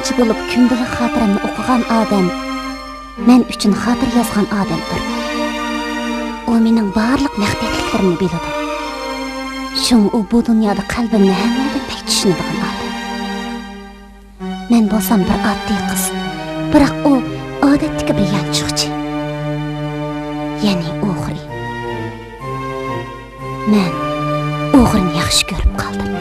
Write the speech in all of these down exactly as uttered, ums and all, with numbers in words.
ساقچى بولۇپ كۈندىلىك خاتىرەمنى ئوقۇغان ئادەم مەن ئۈچۈن خاتىرە يازغان ئادەمدۇر. ئۇ مېنىڭ بارلىق مەخپىيەتلىكلىرىمنى بىلىدۇ. شۇڭا ئۇ بۇ دۇنيادا قەلبىمنى ھەممىدىن بەك چۈشىنىدىغان ئادەم. مەن بولسام بىر ئاددىي قىز، بىراق ئۇ ئادەتتىكى بىر يانچۇقچى. يەنى ئوغرى. مەن ئوغرىنى ياخشى كۆرۈپ قالدىم.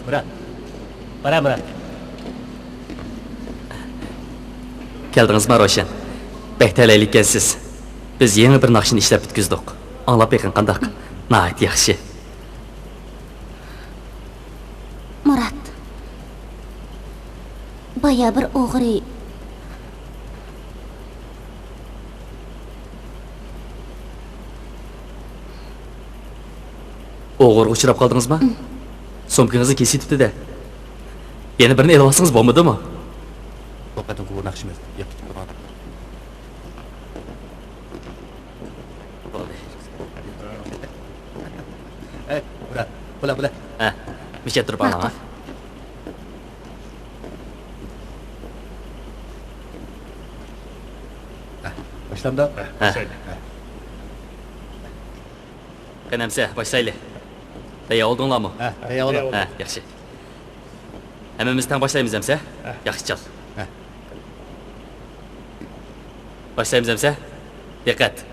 مۇرات. قارا، مۇرات. كەلدىڭىزما، روشەن؟ بەك تەلەيلىك ئىكەنسىز. بىز يېڭى بىر ناخشىنى ئىشلەپ پۈتكۈزدۇق. ئاڭلاپ بېقىڭ، قانداق؟ ناھايىتى ياخشى. مۇرات. بايا بىر ئوغرى. ئوغرىغا ئۇچراپ قالدىڭىزما؟ سومكىڭىزنى كېسىۋېتىپتۇ-دە. يەنە بىرنى ئېلىۋالسىڭىز بولمىدىمۇ؟ قېتىمقى بۇ ناخشىمىز ياخشى چىقىپ تۇرغان. بولدى. ئەي، بۇرا، بۇلا، بۇلا. ھە، مىشەت تۇرۇپ ئاڭلاڭ. ھە، باشلامدۇ؟ ھە. قېنى ئەمسە، باشلايلى. تەييار بولدۇڭلارمۇ؟ ھە، تەييار بولدۇق. ھە، ياخشى. ھەممىمىز تەڭ باشلايمىز ئەمسە؟ ھە. ياخشى چال. ھە. باشلايمىز ئەمسە؟ دىققەت!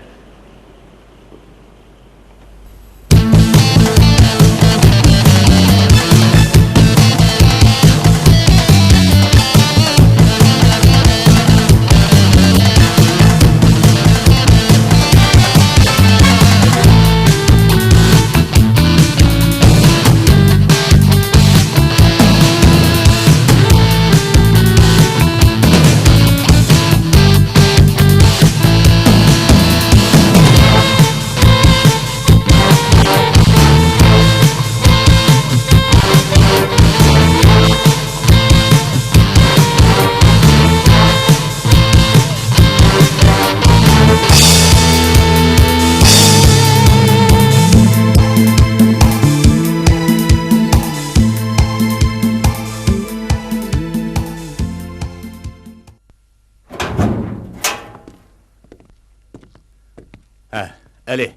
ھە، ئەلى.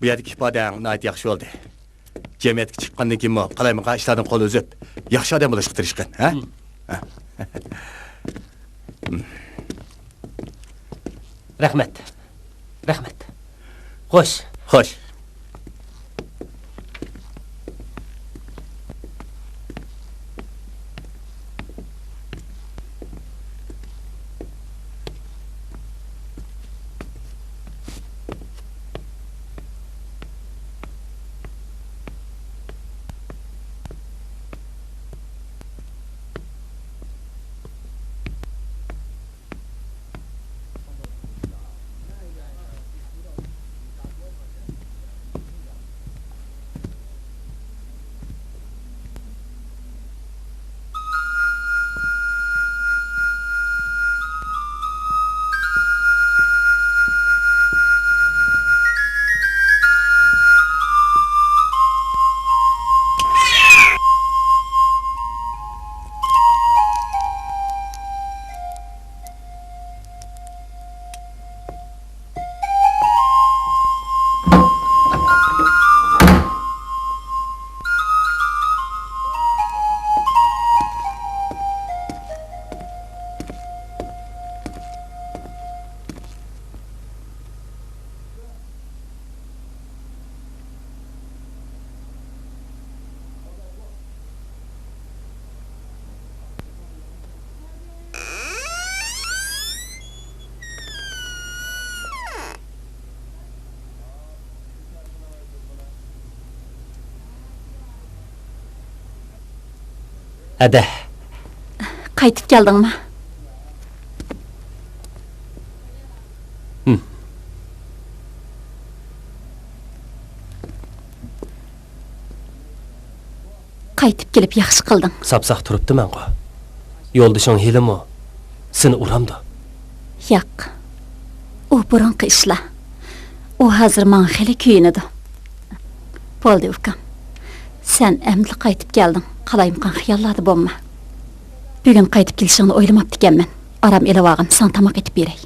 بۇ يەردىكى ئىپادەڭ ناھايىتى ياخشى بولدى. جەمئىيەتكە چىققاندىن كېيىنمۇ قالايمىقان ئىشلاردىن قول ئۈزۈپ، ياخشى ئادەم بولۇشقا تىرىشقىن، ھە؟ ھە. رەھمەت. رەھمەت. خوش. خوش. ھەدە. قايتىپ كەلدىڭمۇ؟ ھىم. قايتىپ كېلىپ ياخشى قىلدىڭ. ساپساق تۇرۇپتىمەنغۇ. يولدىشىڭ ھېلىمۇ سېنى ئۇرامدۇ؟ ياق. ئۇ بۇرۇنقى ئىشلار. ئۇ ھازىر ماڭا خېلى كۆيۈنىدۇ. بولدى، ئۇكام. سەن ئەمدىلا قايتىپ كەلدىڭ. قالايمىقان خىياللاردا بولما. بۈگۈن قايتىپ كېلىشىڭنى ئويلىماپتىكەنمەن. ئارام ئېلىۋالغىن، ساڭا تاماق ئېتىپ بېرەي.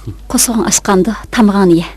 قورسىقىڭ ئاچقاندۇ، تامىقىڭنى يە.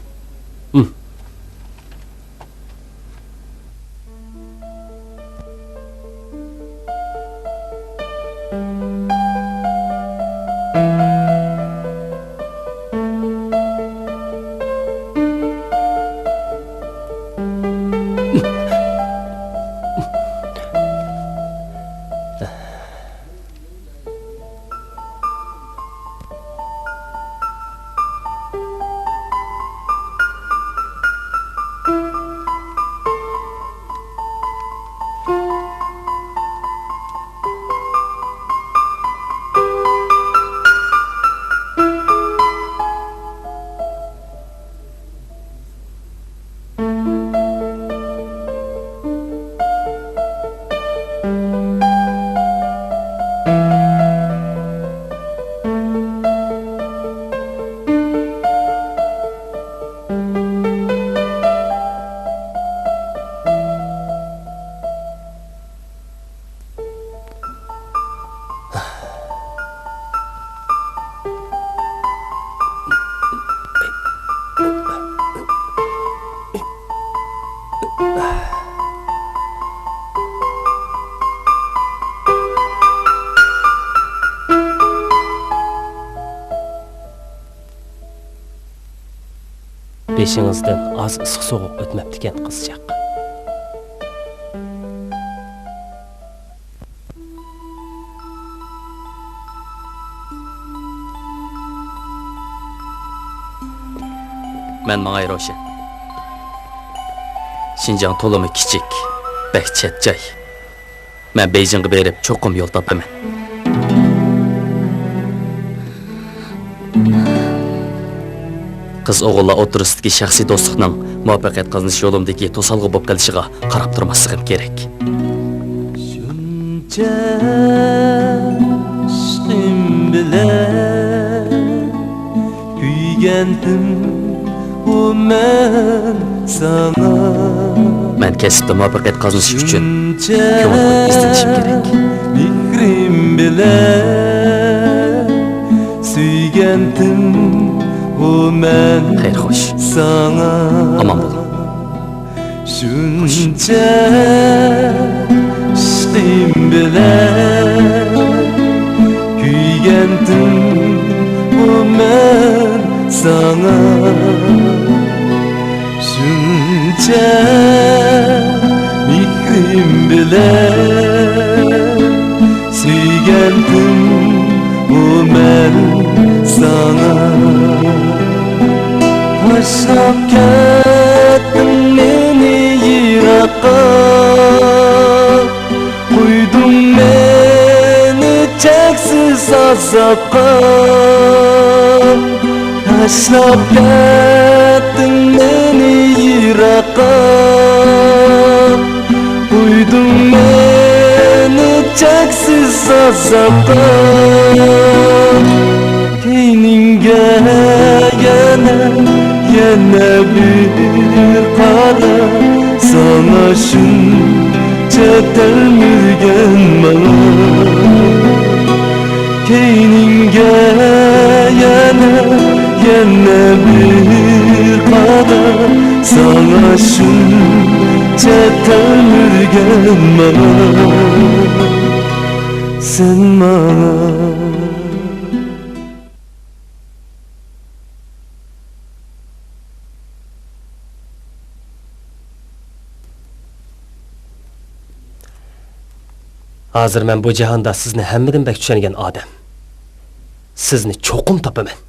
بېشىڭىزدىن ئاز ئىسسىق-سوغۇق ئۆتمەپتىكەن، قىزچاق. مەن ماڭاي، روشەن. شىنجاڭ تولىمۇ كىچىك، بەك چەت جاي. مەن بېيجىڭغا بېرىپ چوقۇم يول تاپىمەن. قىز-ئوغۇللار ئوتتۇرىسىدىكى شەخسىي دوستلۇقنىڭ مۇۋەپپەقىيەت قازىنىش يولۇمدىكى توسالغۇ بولۇپ قېلىشىغا قاراپ تۇرماسلىقىم كېرەك. شۇنچە ئىشقىم بىلەن كۆيگەنتىم ئۇ مەن ساڭا. مەن كەسىپتە مۇۋەپپەقىيەت قازىنىش ئۈچۈن كۆڭۈل قويۇپ ئىزدىنىشىم كېرەك. مېھرىم بىلەن سۆيگەنتىم ئۇ مەن خەير، خوش. ساڭا. ئامان بولۇڭ. شۇنچە ئىشقىم بىلەن كۆيگەنتىم ئۇ مەن ساڭا. شۇنچە مېھرىم بىلەن سۆيگەنتىم ئۇ مەن ساڭا. تاشلاپ كەتتىڭ مېنى يىراققا، قويدۇڭ مېنى چەكسىز ئازابقا. تاشلاپ كەتتىڭ مېنى يىراققا، قويدۇڭ مېنى چەكسىز ئازابقا. كەينىڭگە يەنە، يەنە بىر قارا، ساڭا شۇنچە تەلمۈرگەن ماڭا. كەينىڭگە يەنە، يەنە بىر قارا، ساڭا شۇنچە تەلمۈرگەن ماڭا، سەن ماڭا. ھازىر مەن بۇ جاھاندا سىزنى ھەممىدىن بەك چۈشەنگەن ئادەم. سىزنى چوقۇم تاپىمەن.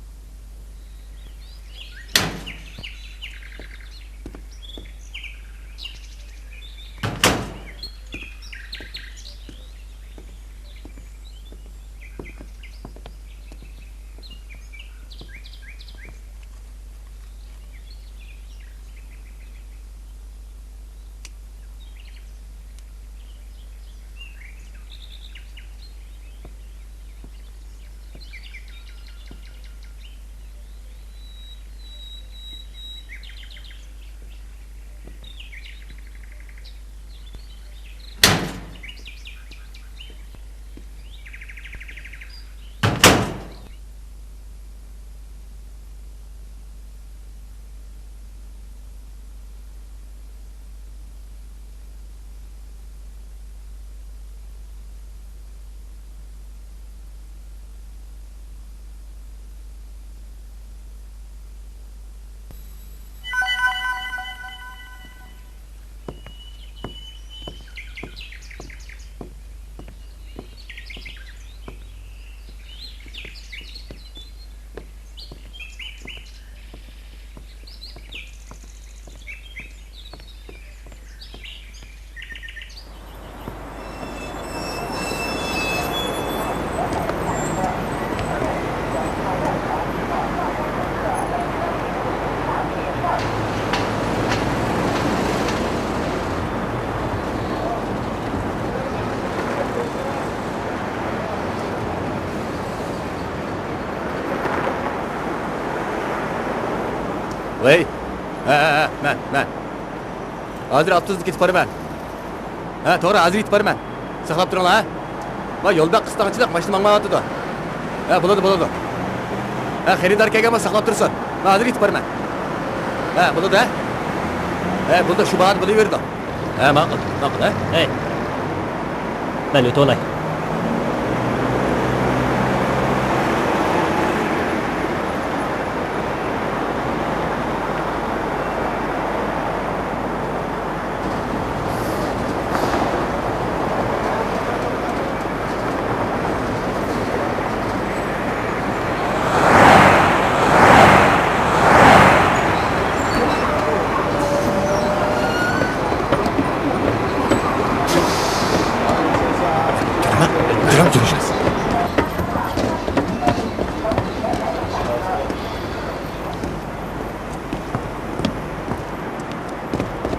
ھەي، ھە، ھە، ھە، مەن، مەن. ھازىر ئاپتوبۇستا كېتىپ بارىمەن. ھە، توغرا، ھازىر يېتىپ بارىمەن. ساقلاپ تۇرۇڭلار، ھە. ۋاي، يولدا قىستاڭچىلىق ماشىنا ماڭمايۋاتىدۇ. ھە، بولىدۇ، بولىدۇ. ھە، خېرىدار كەلگەن بولسا ساقلاپ تۇرسۇن. مەن ھازىر يېتىپ بارىمەن. ھە، بولىدۇ، ھە. ھە، بولىدۇ، شۇ باھادا بولۇۋېرىدۇ. ھە، ماقۇل، ماقۇل، ھە. ھەي، مەن ئۆتۈۋالاي.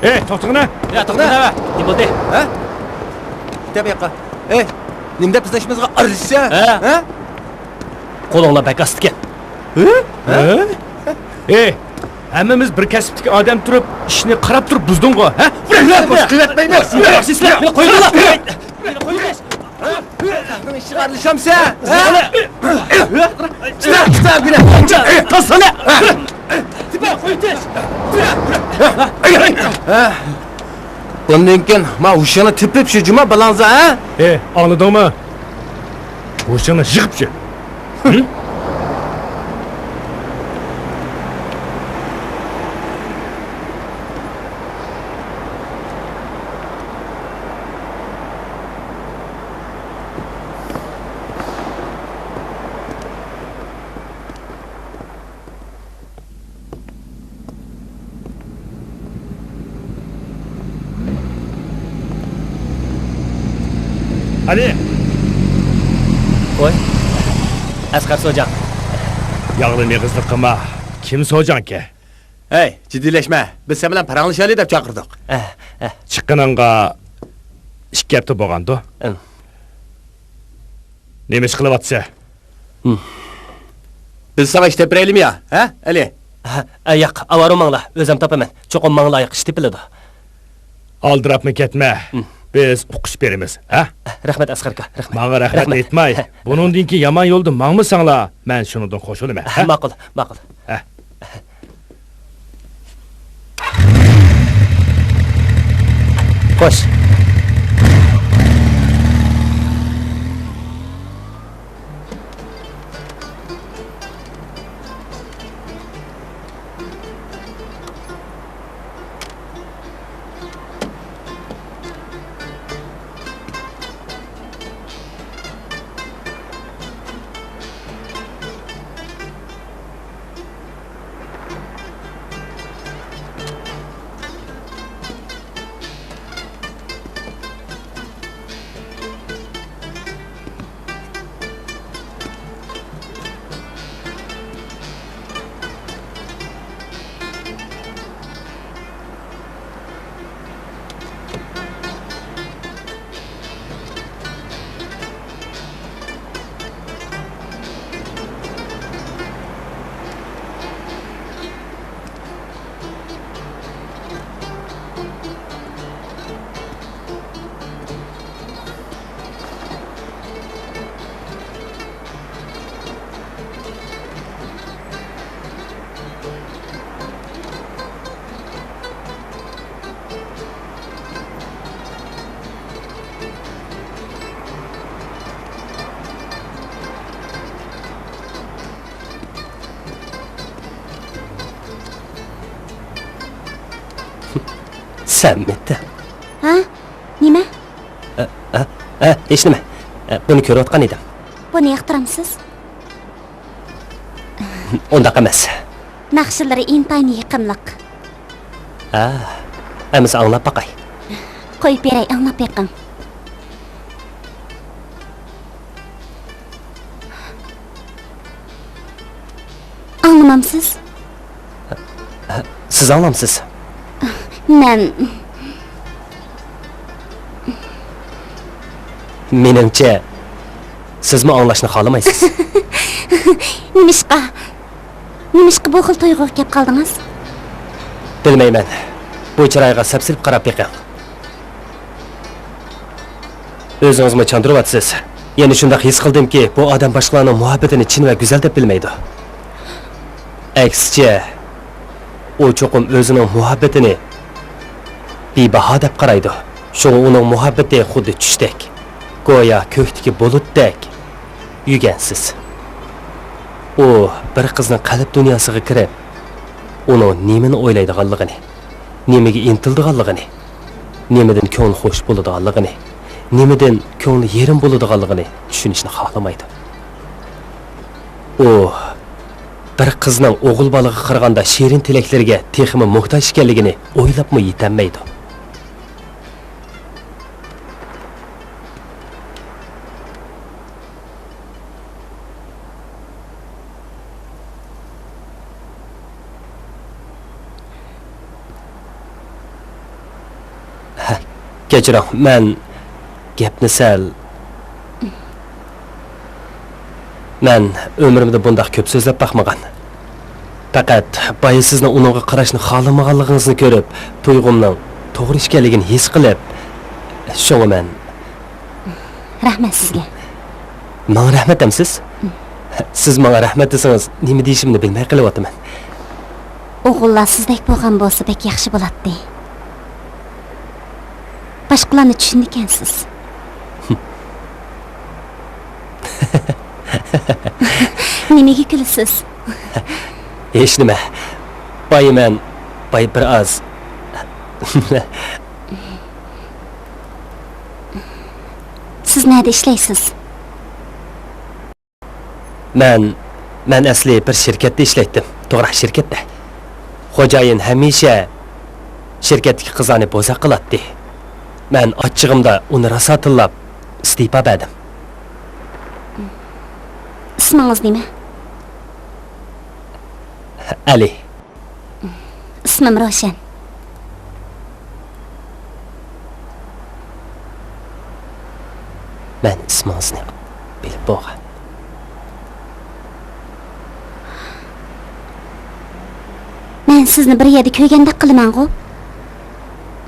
ئەي، توختىغىنا! يا، توختا، نېمە؟ نېمە بولدى؟ ھە؟ كېتە بۇ ياققا. ئەي، نېمە دەپ بىزنىڭ ئىشىمىزغا ئارىلىشىسەن؟ ھە؟ ھە؟ قولۇڭلار بەك ئاستىكەن. ھە؟ ھە؟ ئەي، ھەممىمىز بىر كەسىپتىكى ئادەم تۇرۇپ، ئىشنى قاراپ تۇرۇپ بۇزدۇڭغۇ، ھە؟ بىر باشقا قىلىۋەتمەيمىز. مېنى قويۇڭلار. مېنى قويۇڭلار. سىزنىڭ ئىشىغا ئارىلىشامسەن؟ ھە؟ كىتاب، كىتاب، كىتاب. تازىلا. بۇندىن كېيىن ما ھوشۇڭنى تېپىپ شۇ جۇما بالاڭزا، ھە؟ ئەي، ئاڭلىدىڭمۇ؟ ھوشۇڭنى يىغىپ شۇ. ئەلى! ۋاي، ئەسقەر سوجاڭ. ياغلىما ئېغىزلىق قىلما. كىم سوجاڭكى؟ ھەي، جىددىيلەشمە. بىز سەن بىلەن پاراڭلىشايلى دەپ چاقىردۇق. ئە، ئە. چىققىنىڭغا ئىككى ھەپتە بولغاندۇ؟ ئىم. نېمە ئىش قىلىۋاتىسەن؟ ھىم. بىز ساڭا ئىش تېپىپ بېرەيلىمۇ يا، ھە، ئەلى؟ ھە، ئە، ياق، ئاۋارە بولماڭلار، ئۆزۈم تاپىمەن. چوقۇم ماڭا لايىق ئىش تېپىلىدۇ. ئالدىراپمۇ كەتمە، ھىم. بىز ئۇقۇش بېرىمىز، ھە؟ رەھمەت، ئەسقەر ئاكا، رەھمەت. ماڭا رەھمەت ئېيتماي. ھە. بۇنىڭدىن كېيىن يامان يولدا ماڭمىساڭلار، مەن شۇنىڭدىن خوش بولىمەن، ھە؟ ماقۇل، ماقۇل. ھە. خوش. سەممىتى. ھە؟ نېمە؟ ئە، ئە، ئە، ھېچنېمە. ئە، بۇنى كۆرۈۋاتقان ئىدىم. بۇنى ياقتۇرامسىز؟ ئۇنداق ئەمەس. ناخشىلىرى ئىنتايىن يېقىملىق. ھە، ئەمىسە ئاڭلاپ باقاي. قويۇپ بېرەي، ئاڭلاپ بېقىڭ. ئاڭلىمامسىز؟ سىز ئاڭلامسىز؟ مەن. مېنىڭچە، سىزمۇ ئاڭلاشنى خالىمايسىز. نېمىشقا؟ نېمىشقا بۇ خىل تۇيغۇغا كەپ قالدىڭىز؟ بىلمەيمەن. بۇ چىرايغا سەپسېلىپ قاراپ بېقىڭ. ئۆزىڭىزمۇ چاندۇرۇۋاتىسىز. يەنە شۇنداق ھېس قىلدىمكى، بۇ ئادەم باشقىلارنىڭ مۇھەببىتىنى چىن ۋە گۈزەل دەپ بىلمەيدۇ. ئەكسىچە، ئۇ چوقۇم ئۆزىنىڭ مۇھەببىتىنى بىباھا دەپ قارايدۇ. شۇڭا ئۇنىڭ مۇھەببىتى خۇددى چۈشتەك، گويا كۆكتىكى بۇلۇتتەك يۈگەنسىز. ئۇ بىر قىزنىڭ قەلب دۇنياسىغا كىرىپ، ئۇنىڭ نېمىنى ئويلايدىغانلىقىنى، نېمىگە ئىنتىلىدىغانلىقىنى، نېمىدىن كۆڭلى خوش بولىدىغانلىقىنى، نېمىدىن كۆڭلى يېرىم بولىدىغانلىقىنى چۈشىنىشنى خالىمايدۇ. ئۇ بىر قىزنىڭ ئوغۇل بالىغا قارىغاندا شېرىن تىلەكلىرىگە تېخىمۇ موھتاج ئىكەنلىكىنى ئويلاپمۇ يېتەلمەيدۇ. كەچۈرۈڭ، مەن گەپنى سەل، مەن ئۆمرۈمدە بۇنداق كۆپ سۆزلەپ باقمىغان. پەقەت بايا سىزنىڭ ئۇنىڭغا قاراشنى خالىمىغانلىقىڭىزنى كۆرۈپ، تۇيغۇمنىڭ توغرا ئىكەنلىكىنى ھېس قىلىپ، شۇڭا مەن. رەھمەت سىزگە. ماڭا رەھمەت دەمسىز؟ سىز ماڭا رەھمەت دېسىڭىز، نېمە دېيىشىمنى بىلمەي قېلىۋاتىمەن. ئوغۇللار سىزدەك بولغان بولسا بەك ياخشى بولاتتى. باشقىلارنى چۈشىنىدىكەنسىز. نېمىگە كۈلىسىز؟ ھېچنېمە. بايا مەن، بايا بىر ئاز. سىز نەدە ئىشلەيسىز؟ مەن، مەن ئەسلى بىر شىركەتتە ئىشلەيتتىم. توغرا، شىركەتتە. خوجايىن ھەمىشە شىركەتتىكى قىزلارنى بوزەك قىلاتتى. مەن ئاچچىقىمدا ئۇنى راسا تىللاپ، ئىستېپا بەردىم. ئىسمىڭىز نېمە؟ ئەلى. ئىسمىم روشەن. مەن ئىسمىڭىزنى بىلىپ بولغان. مەن سىزنى بىر يەردە كۆرگەندەك قىلىمەنغۇ؟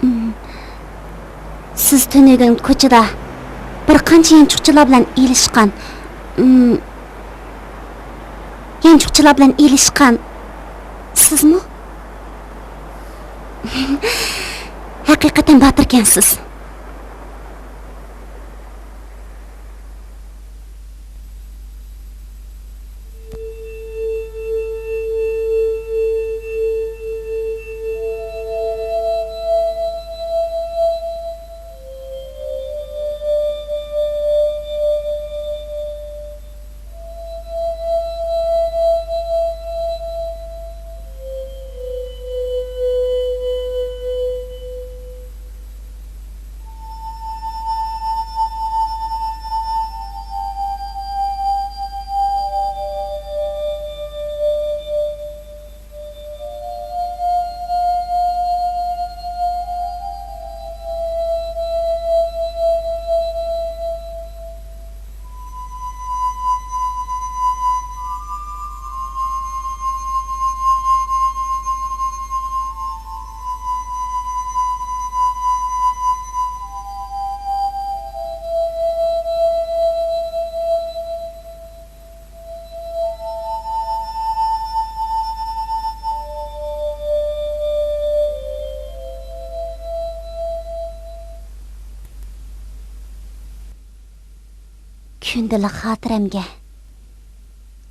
ئىم، سىز تۈنۈگۈن كوچىدا بىر قانچە يانچۇقچىلار بىلەن ئېلىشقان. ئىم، يانچۇقچىلار بىلەن ئېلىشقان سىزمۇ؟ ھەقىقەتەن باتۇركەنسىز. كۈندىلىك خاتىرەمگە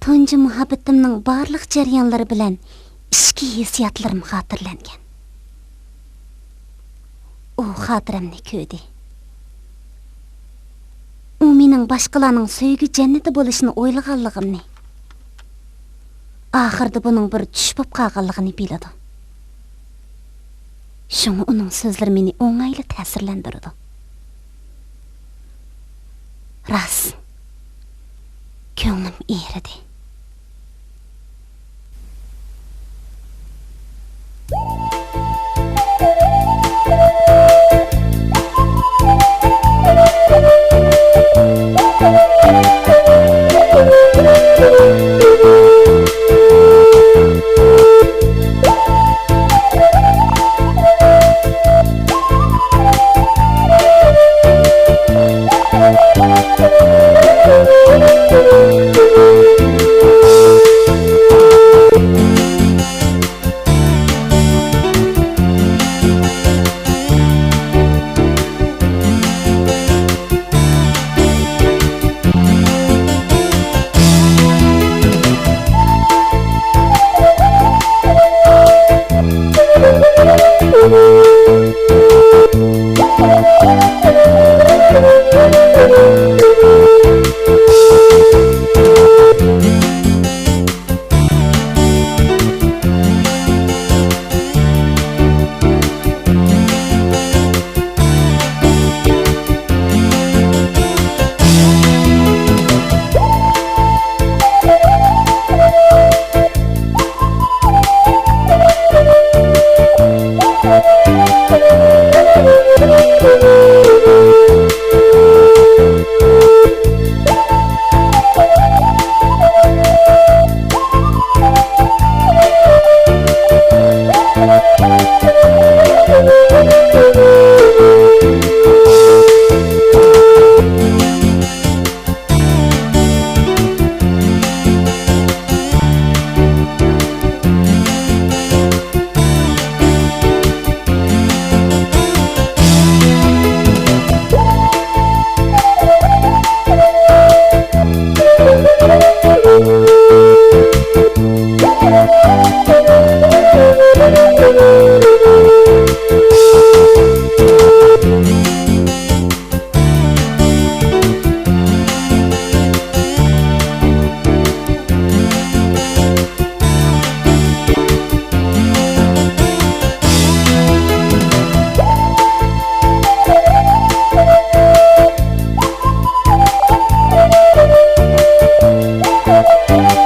تۇنجى مۇھەببىتىمنىڭ بارلىق جەريانلىرى بىلەن ئىچكى ھېسسىياتلىرىم خاتىرىلەنگەن. ئۇ خاتىرەمنى كۆردى. ئۇ مېنىڭ باشقىلارنىڭ سۆيگۈ جەننىتى بولۇشىنى ئويلىغانلىقىمنى، ئاخىرىدا بۇنىڭ بىر چۈش بولۇپ قالغانلىقىنى بىلىدۇ. شۇڭا ئۇنىڭ سۆزلىرى مېنى ئوڭايلا تەسىرلەندۈرىدۇ. راست، كۆڭلۈم ئېرىدى.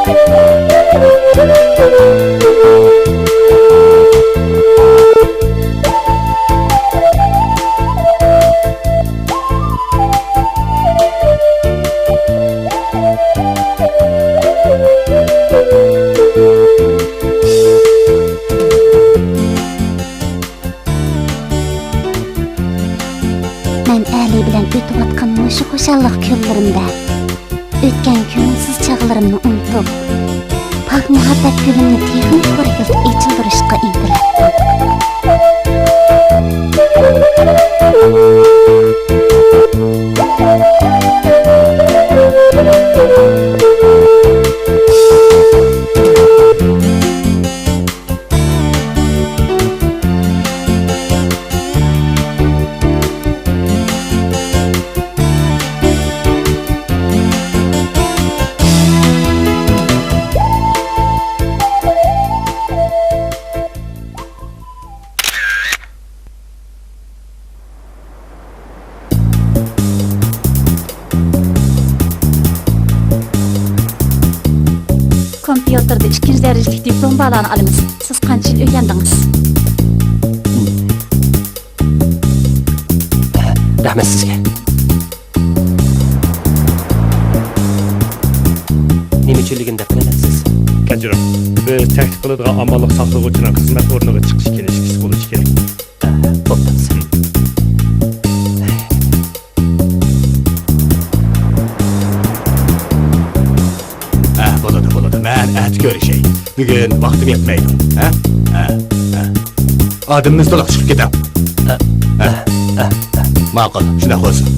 مەن ئەلى بىلەن ئۆتۈۋاتقان مۇشۇ خۇشاللىق كۈنلىرىمدە ئۆتكەن كۆڭۈلسىز چاغلىرىمنى ئۇنتۇپ، پاك مۇھەببەت گۈلۈمنى تېخىمۇ كۆركىلىتىپ ئېچىلدۇرۇشقا ئىنتىلەتتىم. كومپيۇتېردا ئىككىنچى دەرىجىلىك دىپلوم بارلارنى ئالىمىز. سىز قانچە يىل ئۆگەندىڭىز؟ رەھمەت سىزگە. نېمە ئۈچۈنلۈكىنى دەپ بىلەمسىز؟ كەچۈرۈڭ. بىز تەكلىپ قىلىدىغان ئامانلىق ساقلىغۇچىنىڭ خىزمەت ئورنىغا چىقىش كىنىشكىسى بولۇشى كېرەك. بوپتۇ. ھە، بولىدۇ، بولىدۇ. مەن ئەتە كۆرۈشەي. بۈگۈن ۋاقتىم يەتمەيدۇ. ھە؟ ھە، ھە. ئادىمىمىز تولۇق، چىقىپ كېتىڭ. ھە، ھە، ھە، ھە. ماقۇل، شۇنداق بولسۇن.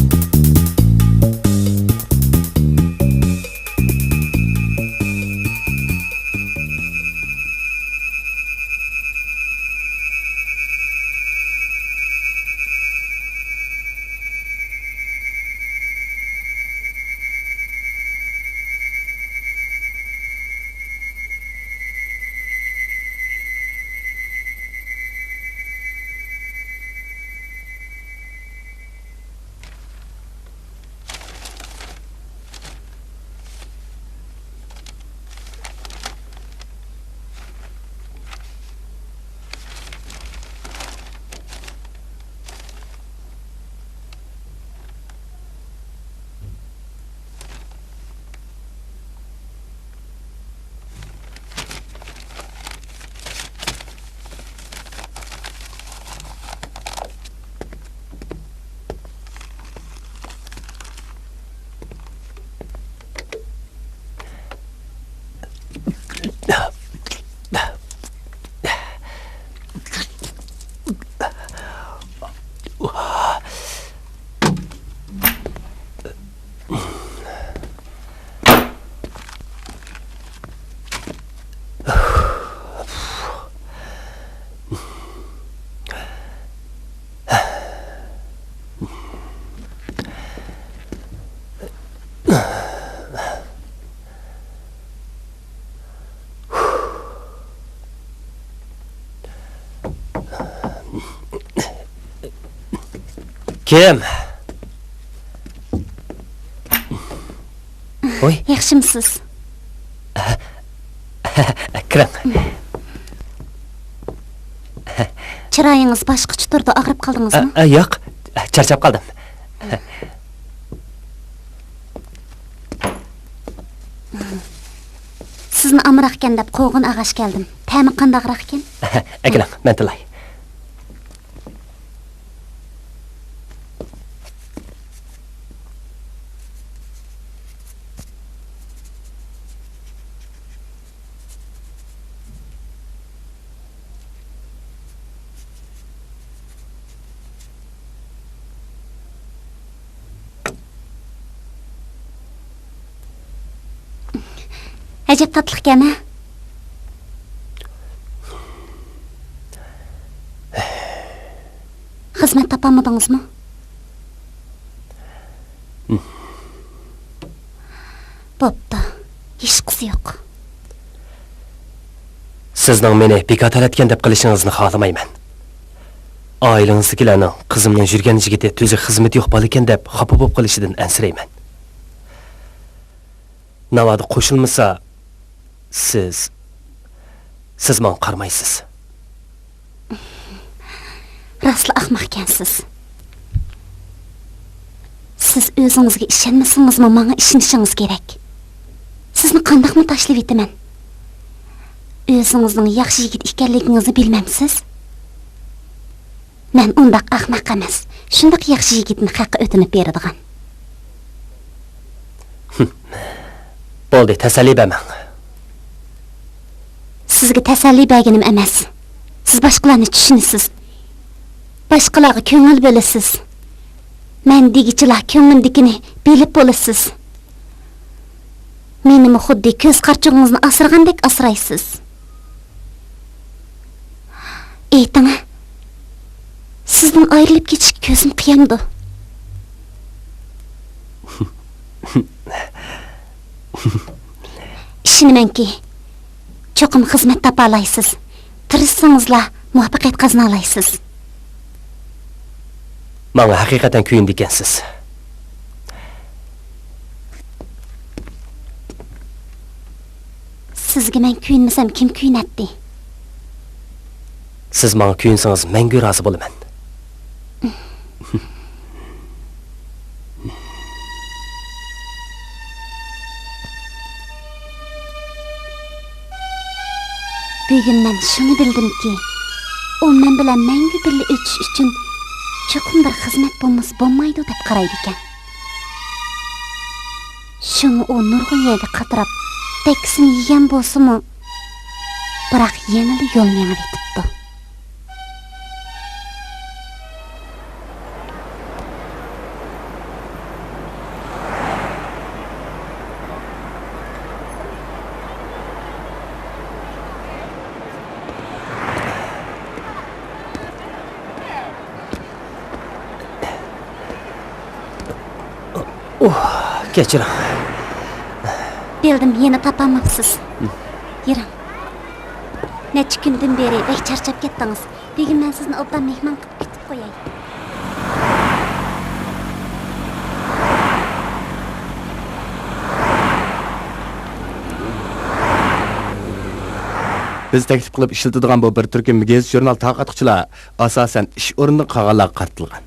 كىم؟ ۋوي. ياخشىمسىز؟ كىرىڭ. چىرايىڭىز باشقىچە تۇرىدۇ، ئاغرىپ قالدىڭىزمۇ؟ ئە، ئە، ياق، چارچاپ قالدىم. سىزنى ئامراقكەن دەپ قوغۇن ئاغاچ كەلدىم. تەمى قانداقراقكەن؟ ئەكېلىڭ، مەن تىلاي. ئەجەب تاتلىقكەن، ھە؟ خىزمەت تاپالمىدىڭىزمۇ؟ بوپتۇ، ھېچقىسى يوق. سىزنىڭ مېنى بىكار تەلەتكەن دەپ قىلىشىڭىزنى خالىمايمەن. ئائىلىڭىزدىكىلەرنىڭ قىزىمنىڭ يۈرگەن يىگىتى تۈزۈك خىزمىتى يوق بالىكەن دەپ خاپا بولۇپ قېلىشىدىن ئەنسىرەيمەن. ناۋادا قوشۇلمىسا، سىز، سىز ماڭا قارىمايسىز. راستلا ئەخمەقكەنسىز. سىز ئۆزىڭىزگە ئىشەنمىسىڭىزمۇ، ماڭا ئىشىنىشىڭىز كېرەك. سىزنى قانداقمۇ تاشلىۋېتىمەن؟ ئۆزىڭىزنىڭ ياخشى يىگىت ئىكەنلىكىڭىزنى بىلمەمسىز؟ مەن ئۇنداق ئەخمەق ئەمەس، شۇنداق ياخشى يىگىتنى خەققە ئۆتۈنۈپ بېرىدىغان. بولدى، تەسەللى بەرمەڭ. سىزگە تەسەللى بەرگىنىم ئەمەس. سىز باشقىلارنى چۈشىنىسىز. باشقىلارغا كۆڭۈل بۆلىسىز. مەن دېگۈچىلا كۆڭلۈمدىكىنى بىلىپ بولىسىز. مېنىمۇ خۇددى كۆز قارىچۇقىڭىزنى ئاسرىغاندەك ئاسرايسىز. ئېيتىڭ، سىزدىن ئايرىلىپ كېتىشكە كۆزۈم قىيامدۇ؟ ئىشىنىمەنكى، چوقۇم خىزمەت تاپالايسىز. تىرىشسىڭىزلا مۇۋەپپەقىيەت قازىنالايسىز. ماڭا ھەقىقەتەن كۆيۈنىدىكەنسىز. سىزگە مەن كۆيۈنمىسەم، كىم كۆيۈنەتتى؟ سىز ماڭا كۆيۈنسىڭىز، مەڭگۈ رازى بولىمەن. بۈگۈن مەن شۇنى بىلدىمكى، ئۇ مەن بىلەن مەڭگۈ بىللە ئۆتۈش ئۈچۈن چوقۇم بىر خىزمەت بولمىسا بولمايدۇ دەپ قارايدىكەن. شۇڭا ئۇ نۇرغۇن يەرگە قاتراپ، دەككىسىنى يېگەن بولسىمۇ، بىراق يەنىلا يول مېڭىۋېتىپتۇ. ئۇھ، كەچۈرۈڭ. بىلدىم، يەنە تاپالماپسىز. يۈرۈڭ. نەچچە كۈندىن بېرى بەك چارچاپ كەتتىڭىز. بۈگۈن مەن سىزنى ئوبدان مېھمان قىلىپ كۈتۈپ قوياي. بىز تەكلىپ قىلىپ ئىشلىتىدىغان بۇ بىر تۈركۈم گېزىت-ژۇرنال تارقاتقۇچىلار ئاساسەن ئىش ئورنىدىن قالغانلارغا قارىتىلغان.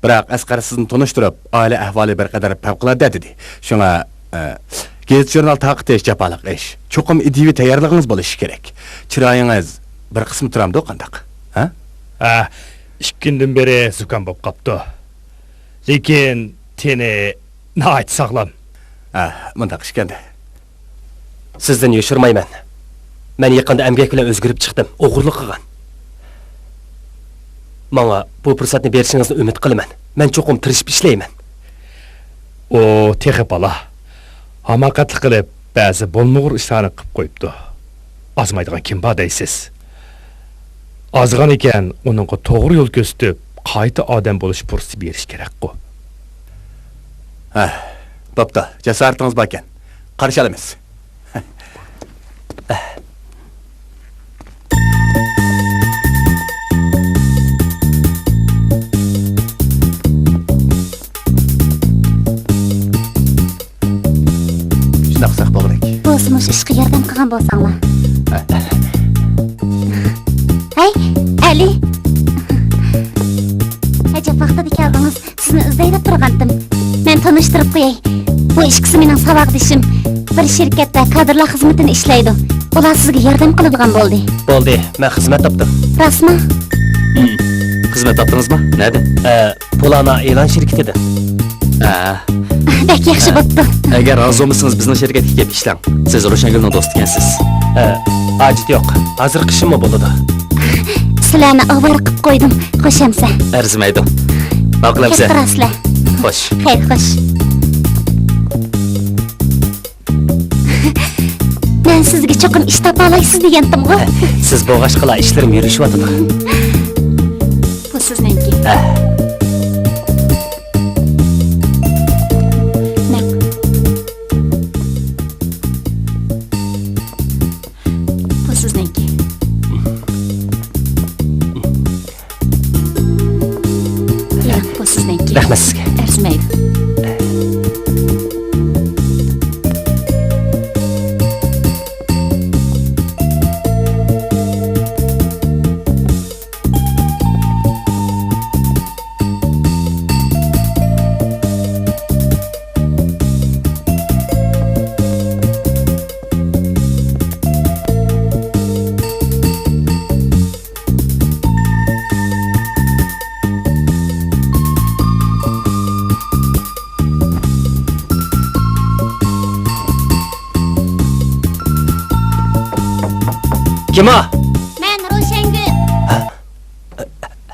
بىراق ئەسقەر سىزنى تونۇشتۇرۇپ، ئائىلە ئەھۋالى بىر قەدەر پەۋقۇلئاددە دېدى. شۇڭا، ئە، گېزىت-ژۇرنال تارقىتىش جاپالىق ئىش. چوقۇم ئىدىيىۋى تەييارلىقىڭىز بولۇشى كېرەك. چىرايىڭىز بىر قىسما تۇرامدۇ قانداق؟ ھە؟ ھە، ئىككى كۈندىن بېرى زۇكام بولۇپ قاپتۇ. لېكىن تېنى ناھايىتى ساغلام. ھە، مۇنداق ئىكەن-دە. سىزدىن يوشۇرمايمەن. مەن يېقىندا ئەمگەك بىلەن ئۆزگىرىپ چىقتىم، ئوغرىلىق قىلغان. ماڭا بۇ پۇرسەتنى بېرىشىڭىزنى ئۈمىد قىلىمەن. مەن چوقۇم تىرىشىپ ئىشلەيمەن. ئۇ تېخى بالا. ھاماقەتلىك قىلىپ، بەزى بولمىغۇر ئىشلارنى قىلىپ قويۇپتۇ. ئازمايدىغان كىم بار دەيسىز؟ ئازغان ئىكەن، ئۇنىڭغا توغرا يول كۆرسىتىپ، قايتا ئادەم بولۇش پۇرسىتى بېرىش كېرەكقۇ. ھە، بوپتۇ، جاسارىتىڭىز باركەن. قارشى ئالىمىز. شۇنداق قىلساق بولغۇدەك. بولسا مۇشۇ ئىشقا ياردەم قىلغان بولساڭلار. ھە. ھەي، ئەلى! ئەجەب ۋاقتىدا كەلدىڭىز. سىزنى ئىزدەيلا تۇرغانتىم. مەن تونۇشتۇرۇپ قوياي. بۇ ئىككىسى مېنىڭ ساۋاقدىشىم. بىر شىركەتتە كادىرلار خىزمىتىنى ئىشلەيدۇ. ئۇلار سىزگە ياردەم قىلىدىغان بولدى. بولدى، مەن خىزمەت تاپتىم. راستمۇ؟ ھىم. خىزمەت تاپتىڭىزمۇ؟ نەدە؟ ئە، پۇلانا ئېلان شىركىتىدىن. ھە. بەك ياخشى بوپتۇ. ئەگەر رازى بولمىسىڭىز، بىزنىڭ شىركەتكە كېلىپ ئىشلەڭ. سىز روشەنگۈلنىڭ دوستى ئىكەنسىز. ئە، ھاجىتى يوق. ھازىرقى ئىشىممۇ بولىدۇ. سىلەرنى ئاۋارە قىلىپ قويدۇم. خوش ئەمسە. ئەرزىمەيدۇ. ماقۇل ئەمسە. كەتتى راسلە. خوش. خەير، خوش. مەن سىزگە چوقۇم ئىش تاپالايسىز دېگەنتىمغۇ؟ سىز بولغاچقىلا ئىشلىرىم يۈرۈشۈۋاتىدۇ. بۇ سىزنىڭكى. ھە. مەن. بۇ سىزنىڭكى. ئېلىڭ، بۇ سىزنىڭكى. رەھمەت سىزگە. ئەرزىمەيدۇ. كىم ئۇ؟ مەن روشەنگۈل.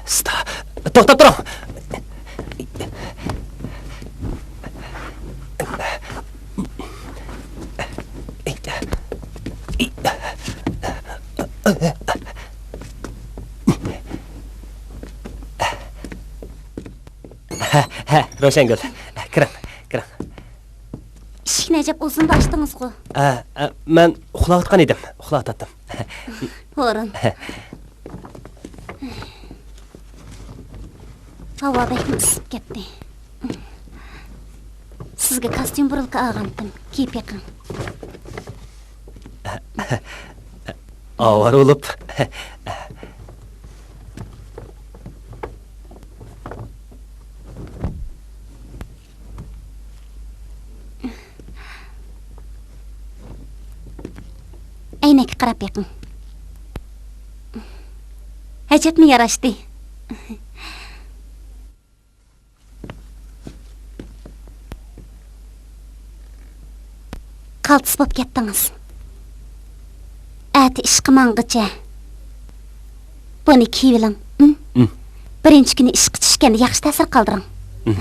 ستا-، توختاپ تۇرۇڭ. ھە، ھە، روشەنگۈل. كىرىڭ، كىرىڭ. ئىشىكنى ئەجەب ئۇزۇندا ئاچتىڭىزغۇ؟ ئە، ئە، مەن ئۇخلاۋاتقان ئىدىم، ئۇخلاۋاتاتتىم. ھورۇن. ھاۋا بەكمۇ ئىسسىپ كەتتى. سىزگە كاستيۇم بۇرۇلكا ئالغانتىم، كىيىپ بېقىڭ. ئاۋارە بولۇپ. ئەينەككە قاراپ بېقىڭ. ئەجەبمۇ ياراشتى. قالتىس بولۇپ كەتتىڭىز. ئەتە ئىشقا ماڭغىچە بۇنى كىيىۋېلىڭ. ئىم؟ ئىم. بىرىنچى كۈنى ئىشقا چۈشكەندە ياخشى تەسىر قالدۇرۇڭ. ئىم.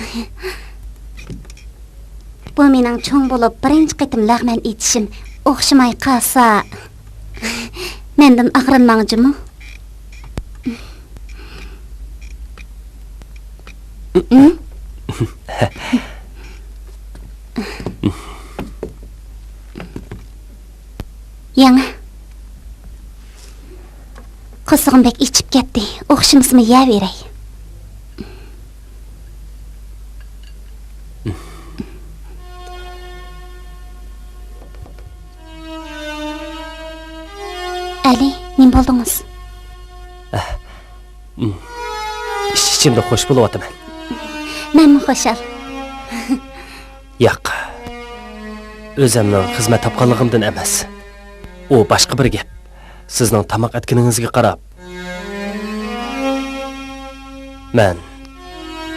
بۇ مېنىڭ چوڭ بولۇپ بىرىنچى قېتىم لەغمەن ئېيتىشىم. ئوخشىماي قالسا، مەندىن ئاغرىنماڭ جۇمۇ. يەڭ. قورسىقىم بەك ئېچىپ كەتتى. ئوخشىمىسىمۇ يەۋېرەي. ئەلى، نېمە بولدىڭىز؟ ئىچ-ئىچىمدە خوش بولۇۋاتىمەن. مەنمۇ خۇشال. ياق. ئۆزۈمنىڭ خىزمەت تاپقانلىقىمدىن ئەمەس. ئۇ باشقا بىر گەپ. سىزنىڭ تاماق ئەتكىنىڭىزگە قاراپ، مەن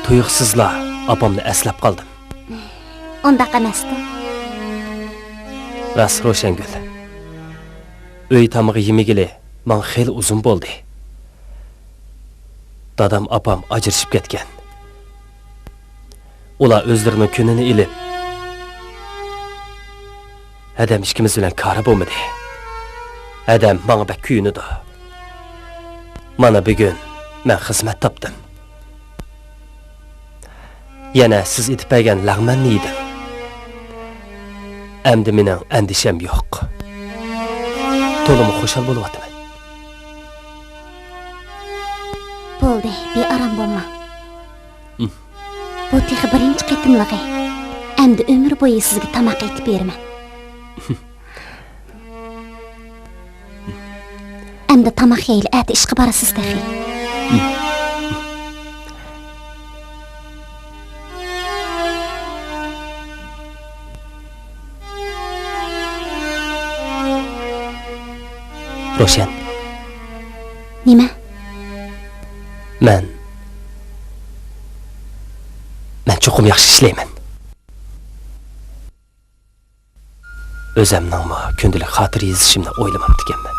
تۇيۇقسىزلا ئاپامنى ئەسلەپ قالدىم. ئۇنداق ئەمەستۇ. راست، روشەنگۈل. ئۆي تامىقى يېمىگىلى ماڭا خېلى ئۇزۇن بولدى. دادام، ئاپام ئاجرىشىپ كەتكەن. ئۇلار ئۆزلىرىنىڭ كۈنىنى ئېلىپ، ھەدەم ئىككىمىز بىلەن كارى بولمىدى. ھەدەم ماڭا بەك كۆيۈنىدۇ. مانا بۈگۈن مەن خىزمەت تاپتىم. يەنە سىز ئېتىپ بەرگەن لەغمەننى يېدىم. ئەمدى مېنىڭ ئەندىشەم يوق. تولىمۇ خۇشال بولۇۋاتىمەن. بولدى، بىئارام بولماڭ. ئىم. بۇ تېخى بىرىنچى قېتىملىقى. ئەمدى ئۆمۈر بويى سىزگە تاماق ئېتىپ بېرىمەن. ئەمدى تاماق يەيلى، ئەتە ئىشقا بارىسىز تېخى. روشەن. نېمە؟ مەن، مەن چوقۇم ياخشى ئىشلەيمەن. ئۆزەمنىڭمۇ كۈندىلىك خاتىرە يېزىشىمنى ئويلىماپتىكەنمەن.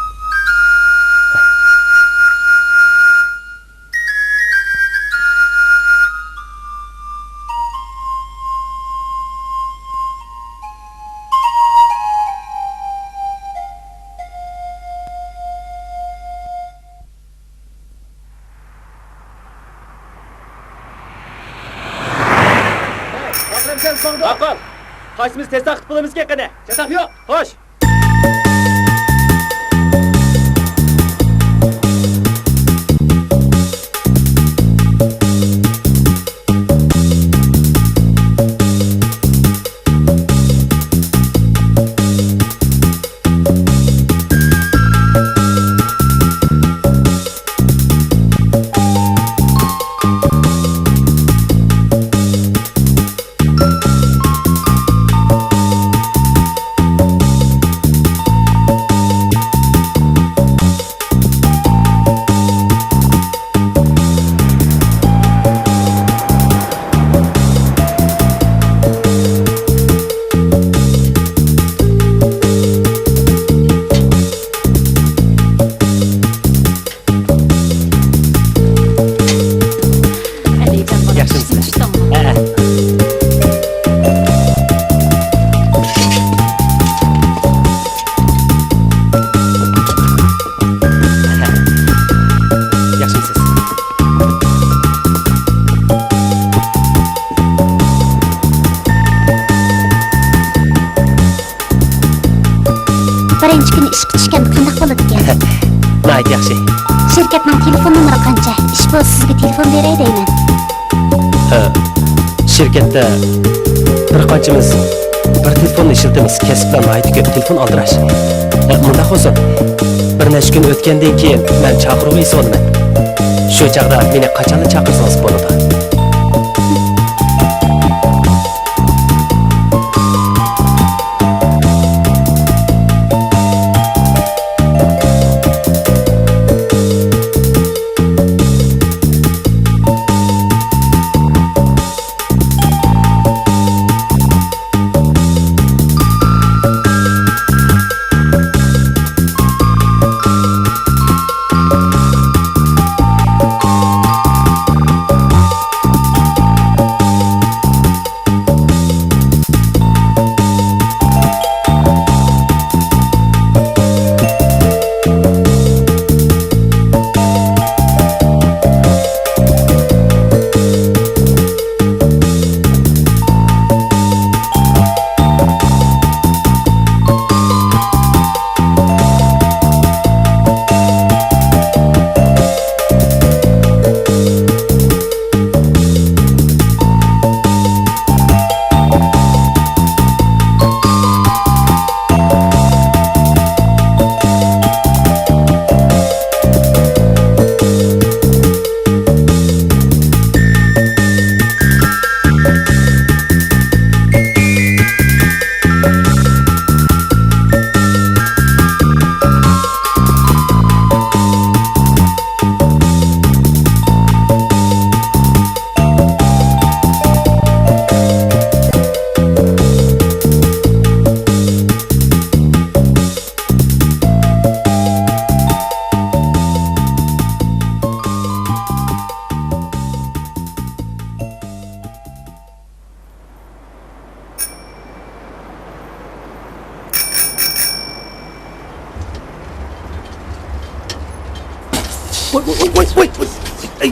ماقۇل. قايسىمىز تېزراق قۇتۇلىمىزكى قېنى؟ چاتاق يوق. خوش. ئىشقا چۈشكەندە قانداق بولىدىكەن؟ ناھايىتى ياخشى. شىركەتنىڭ تېلېفون نومۇرى قانچە؟ ئىش بولسا سىزگە تېلېفون بېرەي دەيمەن. ھە، شىركەتتە بىر قانچىمىز بىر تېلېفوننى ئىشلىتىمىز. كەسىپلەر ناھايىتى كۆپ، تېلېفون ئالدىراش. ھە، مۇنداق بولسۇن، بىر نەچچە كۈن ئۆتكەندىن كېيىن مەن چاقىرغۇ ئېسىۋالىمەن. شۇ چاغدا مېنى قاچانلا چاقىرسىڭىز بولىدۇ. ۋاي، ۋاي، ۋاي، ۋاي، ۋاي. ئەي.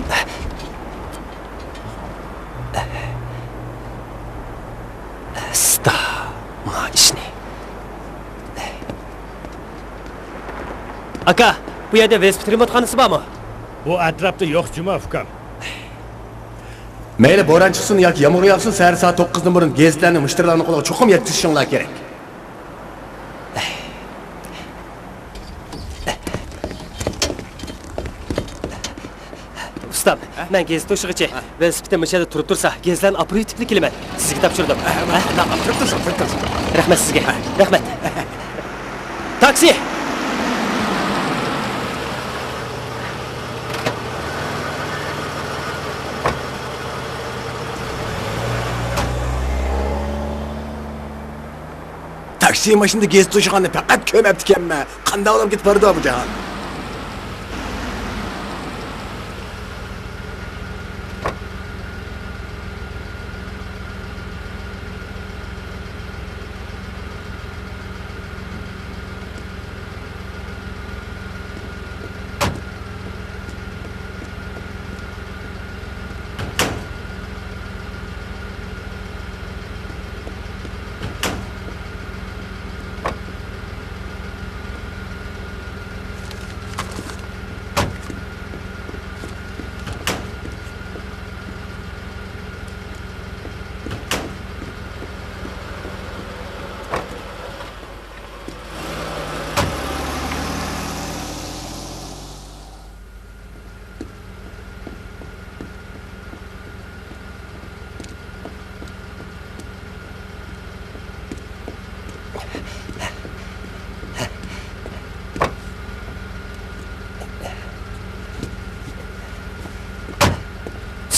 ئەستا، ما ئىشنى. ئاكا، بۇ يەردە ۋېلىسىپىت رېمونتخانىسى بارمۇ؟ بۇ ئەتراپتا يوق جۇمۇ، ئۇكام. مەيلى بوران چىقسۇن ياكى يامغۇر ياغسۇن، سەھەر سائەت توققۇزدىن بۇرۇن گېزىتلەرنى مۇشتەرىلەرنىڭ قولىغا چوقۇم يەتكۈزۈشۈڭلار كېرەك. ئۇستام، ھە؟ مەن گېزىت توشۇغۇچى. ھە. ۋېلىسىپىتىم مۇشۇ يەردە تۇرۇپ تۇرسا، گېزىتلەرنى ئاپىرىۋېتىپلا كېلىمەن. سىزگە تاپشۇردۇم. ھە، ھە، ھە؟ ئۇنداق قىلىپ تۇرۇپ تۇرسۇڭ، تۇرۇپ تۇرسۇڭ. رەھمەت سىزگە. ھە. رەھمەت. تاكسى! تاكسى ماشىنىدا گېزىت توشۇغاننى پەقەت كۆرمەپتىكەنمەن. قانداق بولۇپ كېتىپ بارىدۇ بۇ جاھان؟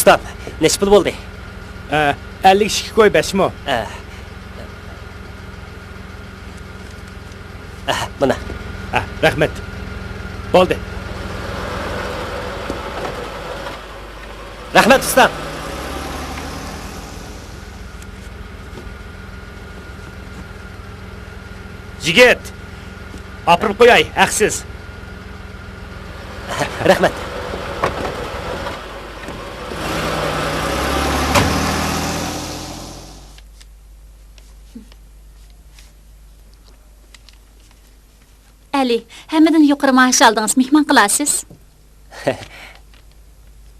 ئۇستام، نەچچە پۇل بولدى؟ ئە، ئەللىك ئىككى كوي بەش مو. ئە. ئەھ، مانا. ئە، رەھمەت. بولدى. رەھمەت، ئۇستام. يىگىت، ئاپىرىپ قوياي، ھەقسىز. ئەھ، رەھمەت. ئەلى، ھەممىدىن يۇقىرى مائاش ئالدىڭىز، مېھمان قىلارسىز.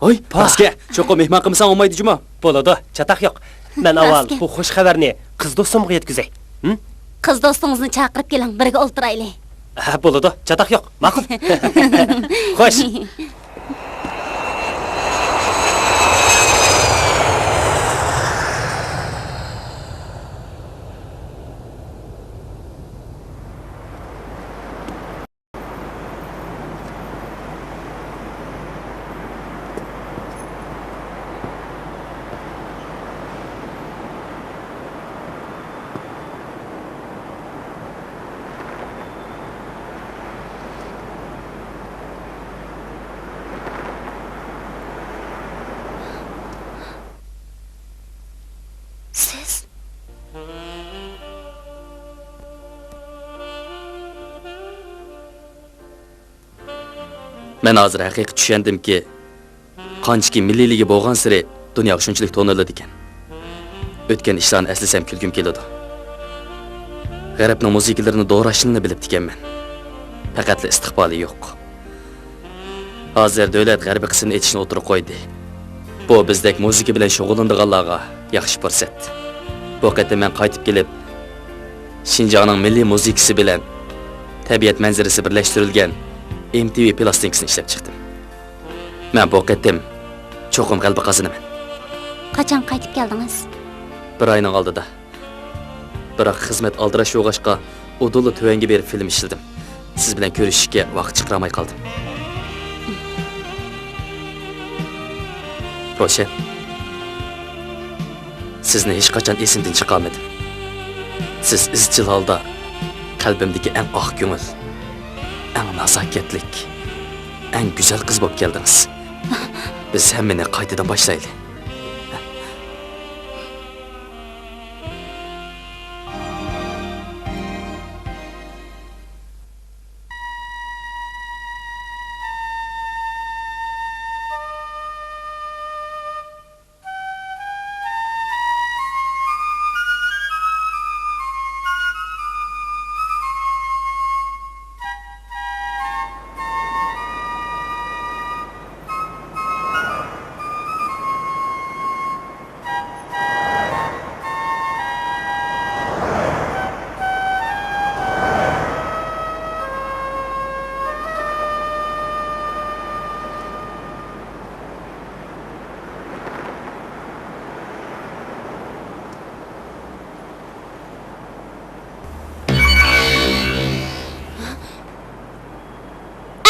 ھوي، پاسكە، چوقۇم مېھمان قىلمىساڭ بولمايدۇ جۇمۇ. بولىدۇ، چاتاق يوق. مەن ئاۋۋال پاسكە، بۇ خۇش خەۋەرنى قىز دوستۇمغا يەتكۈزەي. ھىم؟ قىز دوستىڭىزنى چاقىرىپ كېلىڭ، بىرگە ئولتۇرايلى. ھە، بولىدۇ، چاتاق يوق. ماقۇل. خوش. سىز؟ مەن ھازىر ھەقىقىي چۈشەندىمكى، قانچىكى مىللىيلىكى بولغانسېرى دۇنياغا شۇنچىلىك تونۇلىدىكەن. ئۆتكەن ئىشلارنى ئەسلىسەم كۈلكۈم كېلىدۇ. غەربنىڭ مۇزىكىلىرىنى دوراشنىلا بىلىپتىكەنمەن. پەقەتلا ئىستىقبالى يوق. ھازىر دۆلەت غەربىي قىسىمنى ئېچىشنى ئوتتۇرىغا قويدى. بۇ بىزدەك مۇزىكا بىلەن شۇغۇللىنىدىغانلارغا ياخشى پۇرسەت. بۇ قېتىم مەن قايتىپ كېلىپ، شىنجاڭنىڭ مىللىي مۇزىكىسى بىلەن تەبىئەت مەنزىرىسى بىرلەشتۈرۈلگەن ئېم تى ۋى پىلاستىنكىسىنى ئىشلەپ چىقتىم. مەن بۇ قېتىم چوقۇم غەلىبە قازىنىمەن. قاچان قايتىپ كەلدىڭىز؟ بىر ئاينىڭ ئالدىدا. بىراق خىزمەت ئالدىراش بولغاچقا، ئۇدۇللا تۆۋەنگە بېرىپ فىلىم ئىشلىدىم. سىز بىلەن كۆرۈشۈشكە ۋاقىت چىقىرالماي قالدىم. روشەن، سىزنى ھېچقاچان ئېسىمدىن چىقارمىدىم. سىز ئىزچىل ھالدا قەلبىمدىكى ئەڭ ئاق كۆڭۈل، ئەڭ نازاكەتلىك، ئەڭ گۈزەل قىز بولۇپ كەلدىڭىز. بىز ھەممىنى قايتىدىن باشلايلى.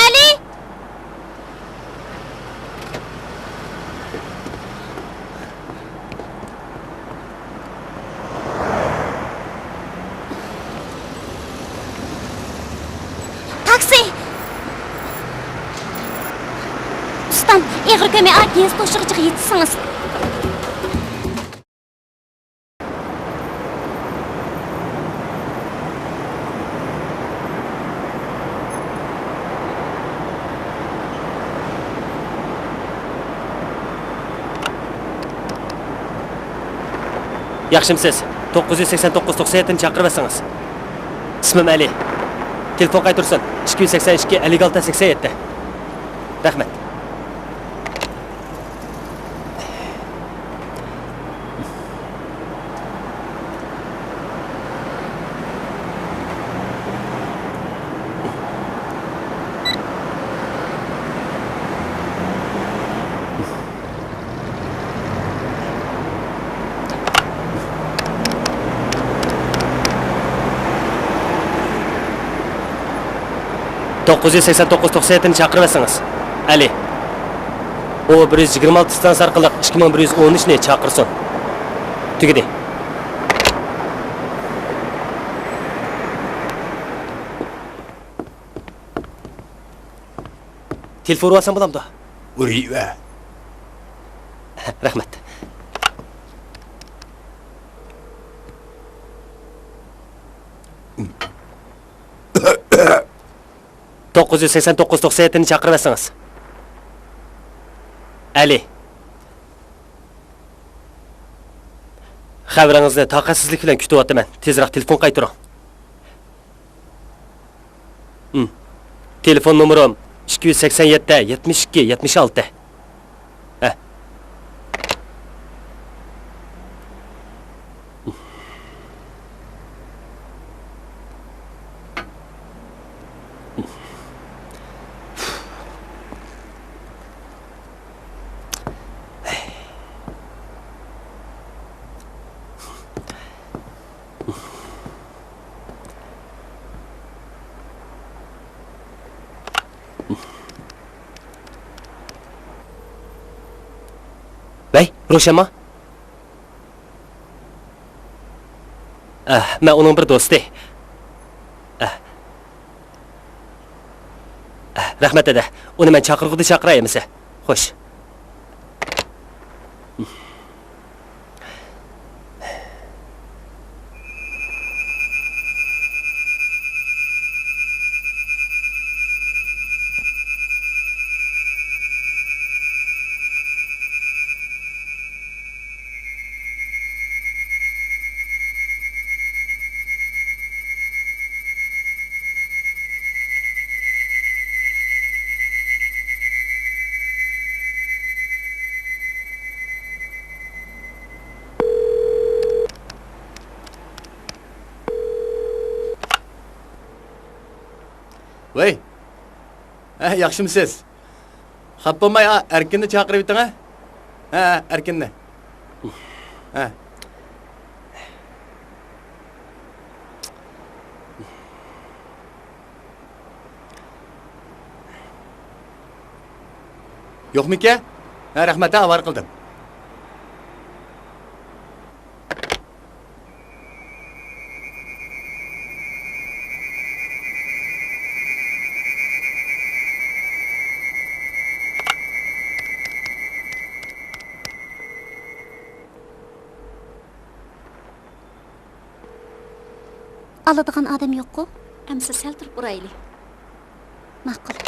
ئەلى! تاكسى! ئۇستام، ئېغىر كۆمەي ئاكىنىز توشۇغۇچىغا يېتىشسىڭىز. ياخشىمسىز؟ توققۇز يۈز سەكسەن توققۇز توقسەن يەتتىنى چاقىرىۋەتسىڭىز. ئىسمىم ئەلى. تېلېفون قايتۇرسۇن. ئىككى يۈز سەكسەن ئىككى، ئەللىك ئالتە، سەكسەن يەتتە. رەھمەت. توققۇز يۈز سەكسەن توققۇز توقسەن يەتتىنى چاقىرىۋەتسىڭىز. ئەلى. ئۇ بىر يۈز يىگىرمە ئالتە ئىستانسا ئارقىلىق ئىككى مىڭ بىر يۈز ئون ئۈچنى چاقىرسۇن. تۈگىدى. تېلېفون ئۇرۇۋالسام بولامدۇ؟ ئۇرۇۋەر. رەھمەت. توققۇز يۈز سەكسەن توققۇز توقسەن يەتتىنى چاقىرىۋەتسىڭىز. ئەلى. خەۋىرىڭىزنى تاقەتسىزلىك بىلەن كۈتۈۋاتىمەن. تېزرەك تېلېفون قايتۇرۇڭ. ھىم. تېلېفون نومۇرۇم ئىككى يۈز سەكسەن يەتتە، يەتمىش ئىككى، يەتمىش ئالتە. ھە. ۋەي، روشەنما؟ ئە، مەن ئۇنىڭ بىر دوستى. ئە. ئە، رەھمەت، دەدە. ئۇنى مەن چاقىرغۇدا چاقىراي ئەمىسە. خوش. ۋەي! ھە، ياخشىمۇسىز؟ خاپا بولماي، ئا، ئەركىننى چاقىرىۋېتىڭ، ھە؟ ھە، ئەركىننى. ھە. يوقمىكەن؟ ھە، رەھمەت، ھە، ئاۋارە قىلدىم. ئالىدىغان ئادەم يوققۇ؟ ئەمسە سەل تۇرۇپ ئۇرايلى. ماقۇل.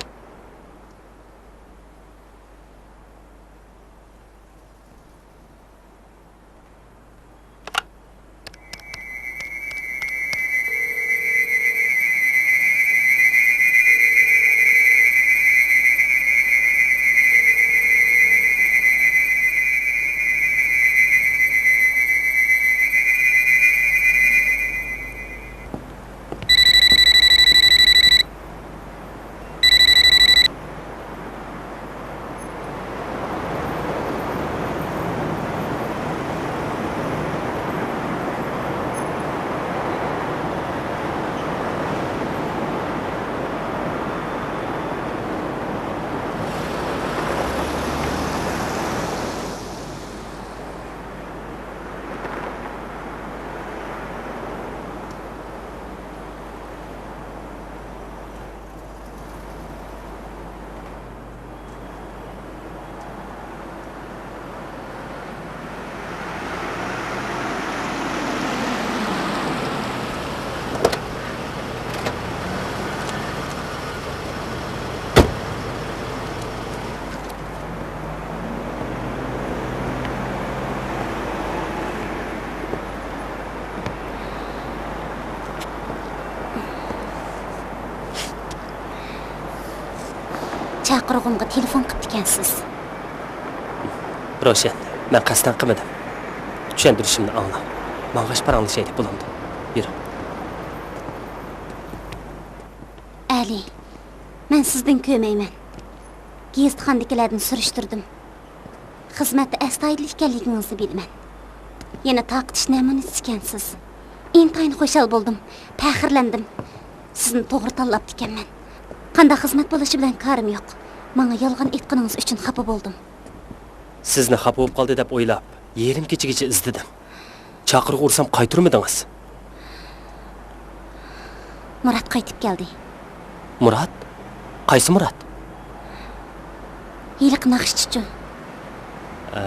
چاقىرغۇمغا تېلېفون قىپتىكەنسىز. روشەن، مەن قەستەن قىلمىدىم. چۈشەندۈرۈشۈمنى ئاڭلا. ماڭغاچ پاراڭلىشايلى، بولامدۇ؟ يۈر. ئەلى، مەن سىزدىن كۆرمەيمەن. گېزىتخانىدىكىلەردىن سۈرۈشتۈردۈم. خىزمەتتە ئەستايىدىل ئىكەنلىكىڭىزنى بىلىمەن. يەنە تارقىتىش نەمۇنىسى ئىكەنسىز. ئىنتايىن خۇشال بولدۇم، پەخىرلەندىم. سىزنى توغرا تاللاپتىكەنمەن. قانداق خىزمەت بولۇشى بىلەن كارىم يوق. ماڭا يالغان ئېيتقىنىڭىز ئۈچۈن خاپا بولدۇم. سىزنى خاپا بولۇپ قالدى دەپ ئويلاپ، يېرىم كېچىگىچە ئىزدىدىم. چاقىرغۇ ئۇرسام قايتۇرمىدىڭىز. مۇرات قايتىپ كەلدى. مۇرات؟ قايسى مۇرات؟ ھېلىقى ناخشىچىچۇ؟ ئە،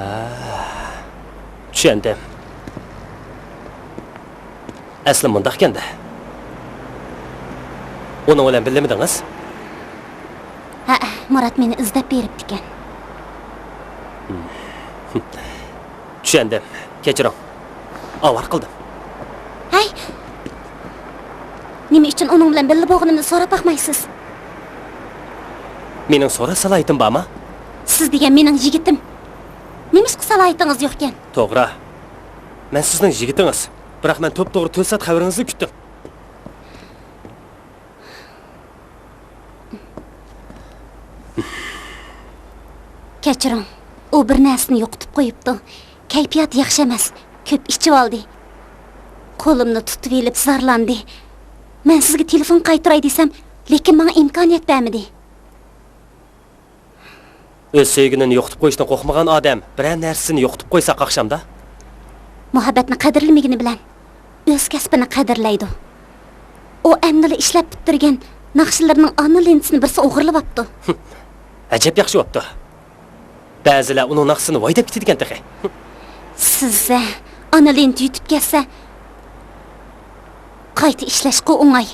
چۈشەندىم. ئەسلى مۇنداقكەن-دە. ئۇنىڭ بىلەن بىللىمىدىڭىز؟ ھەئە، مۇرات مېنى ئىزدەپ بېرىپتىكەن. چۈشەندىم. كەچۈرۈڭ. ئاۋارە قىلدىم. ھەي! نېمە ئۈچۈن ئۇنىڭ بىلەن بىللە بولغىنىمنى سوراپ باقمايسىز؟ مېنىڭ سوراش سالاھىيىتىم بارمۇ؟ سىز دېگەن مېنىڭ يىگىتىم. نېمىشقا سالاھىيىتىڭىز يوقكەن؟ توغرا. مەن سىزنىڭ يىگىتىڭىز. بىراق مەن توپتوغرا تۆت سائەت خەۋىرىڭىزنى كۈتتۈم. كەچۈرۈڭ، ئۇ بىر نەرسىنى يوقىتىپ قويۇپتۇ. كەيپىياتى ياخشى ئەمەس، كۆپ ئىچىۋالدى. قولۇمنى تۇتۇۋېلىپ زارلاندى. مەن سىزگە تېلېفون قايتۇراي دېسەم، لېكىن ماڭا ئىمكانىيەت بەرمىدى. ئۆز سۆيگىنىنى يوقىتىپ قويۇشتىن قورقمىغان ئادەم بىرەر نەرسىسىنى يوقىتىپ قويسا قاقشامدا؟ مۇھەببەتنى قەدىرلىمىگىنى بىلەن ئۆز كەسپىنى قەدىرلەيدۇ. ئۇ ئەمدىلا ئىشلەپ پۈتتۈرگەن ناخشىلىرىنىڭ ئانا لېنتىسىنى بىرسى ئوغرىلاپتۇ. ئەجەب ياخشى بوپتۇ. بەزىلەر ئۇنىڭ ناخشىسىنى ۋاي دەپ كېتىدىكەن تېخى. سىزسە، ئانا لېنتا يۈتۈپ كەتسە، قايتا ئىشلەشكە ئوڭاي.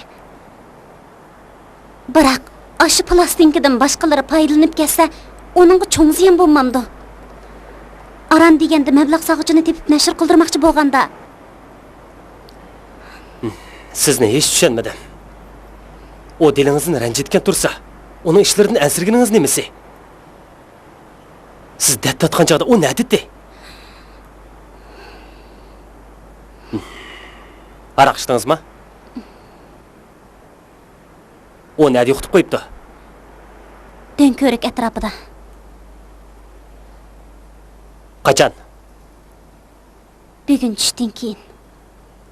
بىراق، ئاشۇ پىلاستىنكىدىن باشقىلىرى پايدىلىنىپ كەتسە، ئۇنىڭغا چوڭ زىيان بولمامدۇ؟ ئاران دېگەندە مەبلەغ سالغۇچىنى تېپىپ نەشر قىلدۇرماقچى بولغاندا. سىزنى ھېچ چۈشەنمىدىم. ئۇ دىلىڭىزنى رەنجىتكەن تۇرسا، ئۇنىڭ ئىشلىرىدىن ئەنسىرىگىنىڭىز نېمىسى؟ سىز دەرد تارتقان چاغدا ئۇ نەدىتى؟ ھاراق ئىچتىڭىزما؟ ئۇ نەدە يوقىتىپ قويۇپتۇ؟ دۆڭكۆۋرۈك ئەتراپىدا. قاچان؟ بۈگۈن چۈشتىن كېيىن.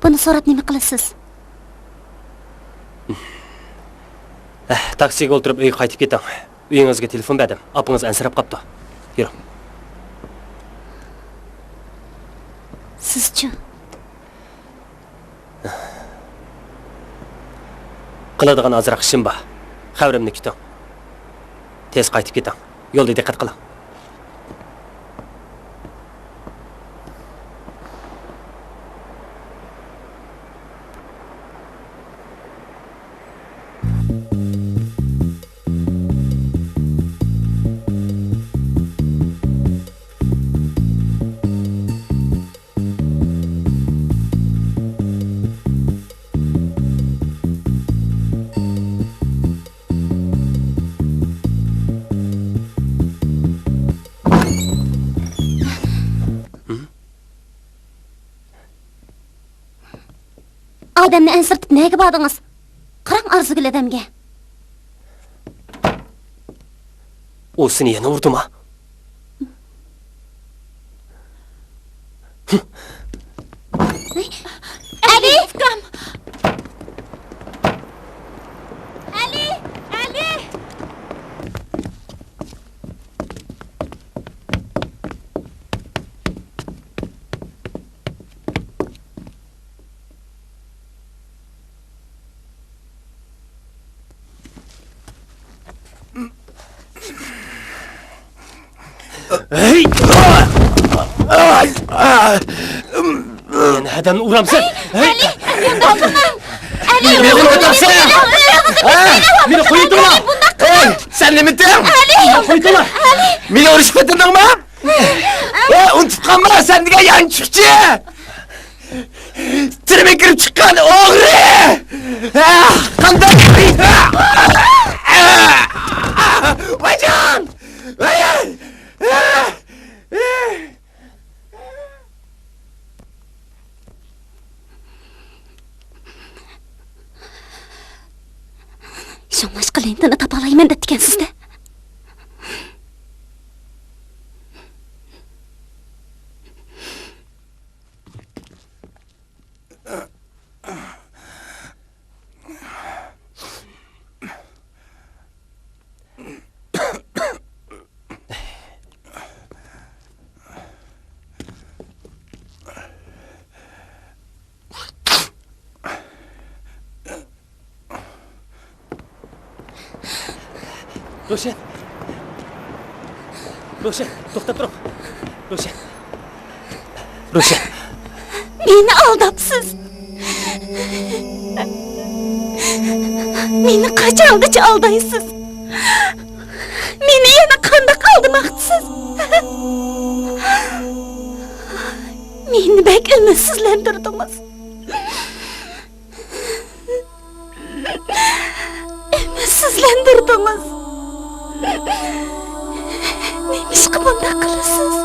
بۇنى سوراپ نېمە قىلىسىز؟ ئەھ، تاكسىغا ئولتۇرۇپ ئۆيگە قايتىپ كېتىڭ. ئۆيىڭىزگە تېلېفون بەردىم. ئاپىڭىز ئەنسىرەپ قاپتۇ. يۈرۈڭ. سىزچۇ؟ قىلىدىغان ئازراق ئىشىم بار. خەۋىرىمنى كۈتۈڭ. تېز قايتىپ كېتىڭ. يولدا دىققەت قىلىڭ. ئادەمنى ئەنسىرىتىپ نەگە باردىڭىز؟ قاراڭ ئارزۇگۈل ئادەمگە. ئۇ سېنى يەنە ئۇردىما؟ ئەلى! ئۇكام! ئەلى! ئەلى! ھەي! يەنە ھەدەمنى ئۇرامسەن؟ ھەي! ئەلى! ئەلى! مېنى قويۇۋېتىڭلار! ھەي! سەن نېمە دېدىڭ؟ مېنى قويۇۋېتىڭلار! مېنى ئۇرۇشقا پېتىندىڭمۇ؟ ھە، ئۇنتۇپ قالما، سەن دېگەن يانچۇقچى! تۈرمىگە كىرىپ چىققان ئوغرى! ھە، قانداق؟ ۋايجان! ۋاي! شۇڭلاشقا لېنتىنى تاپالايمەن دەپتىكەنسىز-دە. روشەن! روشەن، توختاپ تۇرۇڭ! روشەن! روشەن! مېنى ئالداپسىز! مېنى قاچانغىچە ئالدايسىز؟ مېنى يەنە قانداق ئالدىماقچىسىز؟ مېنى بەك ئۈمىدسىزلەندۈردىڭىز. ئەپسۇسلاندۇردىڭىز. نېمىشقا بۇنداق قىلىسىز؟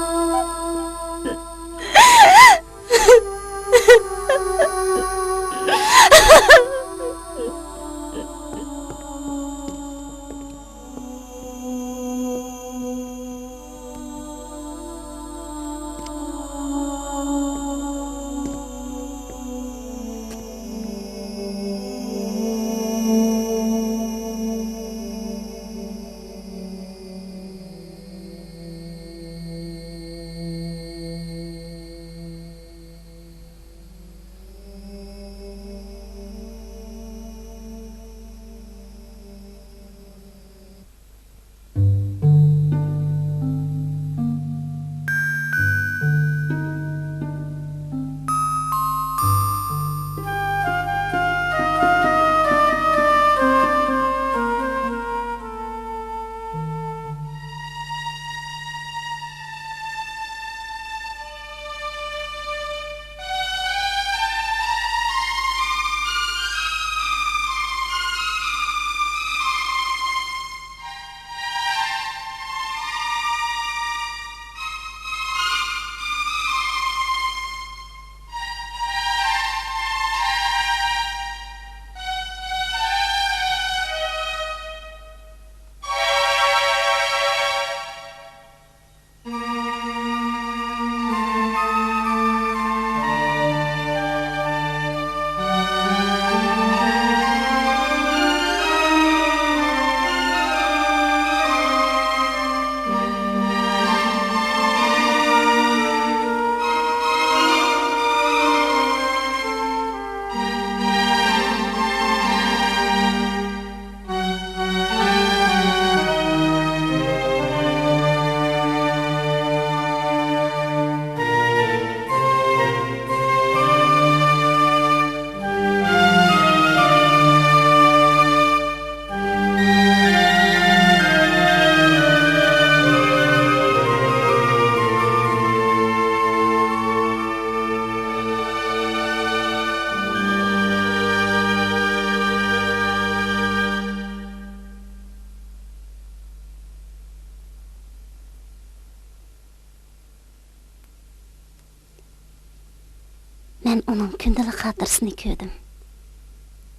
مەن ئۇنىڭ كۈندىلىك خاتىرىسىنى كۆردۈم.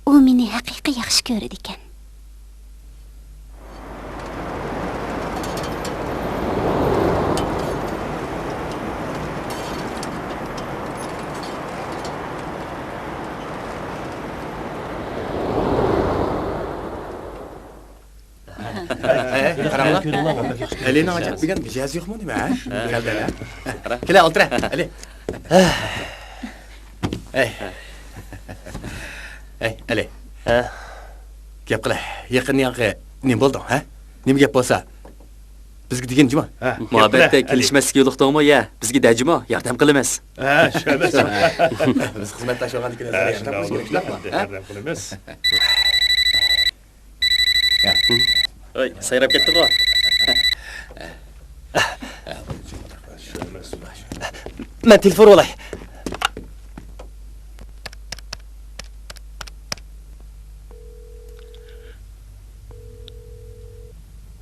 ئۇ مېنى ھەقىقىي ياخشى كۆرىدىكەن. قاراڭلار. ئەلىنىڭ ئاچاپ بەرگەن مىجەزى يوقمۇ نېمە، ھە؟ كەلدى، ھە؟ كېلە، ئولتۇرە، ئەلى. ئەي. ئەي، ئەلى. ھە؟ گەپ قىلە، يېقىن ياقى نېمە بولدۇڭ، ھە؟ نېمە گەپ بولسا، بىزگە دېگىن جۇمۇ. ھە، مۇھەببەتتە كېلىشمەسلىككە يولۇقتۇڭمۇ يا؟ بىزگە دە جۇمۇ، ياردەم قىلىمىز. ھە، شۇ ئەمەس. بىز خىزمەتداش بولغاندىكىن ھە، ياردەم قىلىمىز. ياردەم قىلىمىز. ھوي، سايراپ كەتتىغۇ. مەن تېلېفون ئۇراي.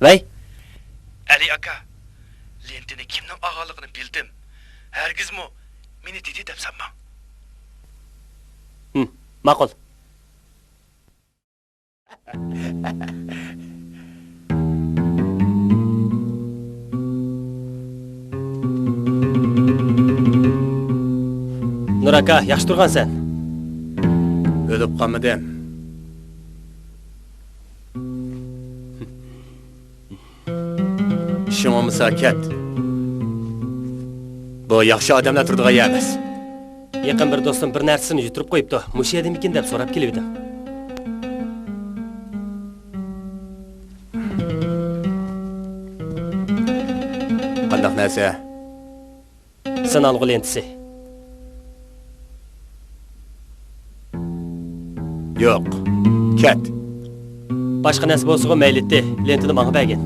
ۋەي. ئەلى ئاكا، لېنتىنى كىمنىڭ ئالغانلىقىنى بىلدىم. ھەرگىزمۇ مېنى دېدى دەپ سانماڭ. ھىم، ماقۇل. نۇر ئاكا، ياخشى تۇرغانسەن. ئۆلۈپ قالمىدىم. ئىشىڭ بولمىسا كەت. بۇ ياخشى ئادەملەر تۇرىدىغان يەر ئەمەس. يېقىن بىر دوستۇم بىر نەرسىسىنى يۈتۈرۈپ قويۇپتۇ. مۇشۇ يەردىمىكىن دەپ سوراپ كېلىۋىدىم. قانداق نەرسە؟ سىنئالغۇ لېنتىسى. يوق. كەت. باشقا نەرسە بولسىغۇ مەيلىتتى. لېنتىنى ماڭا بەرگىن.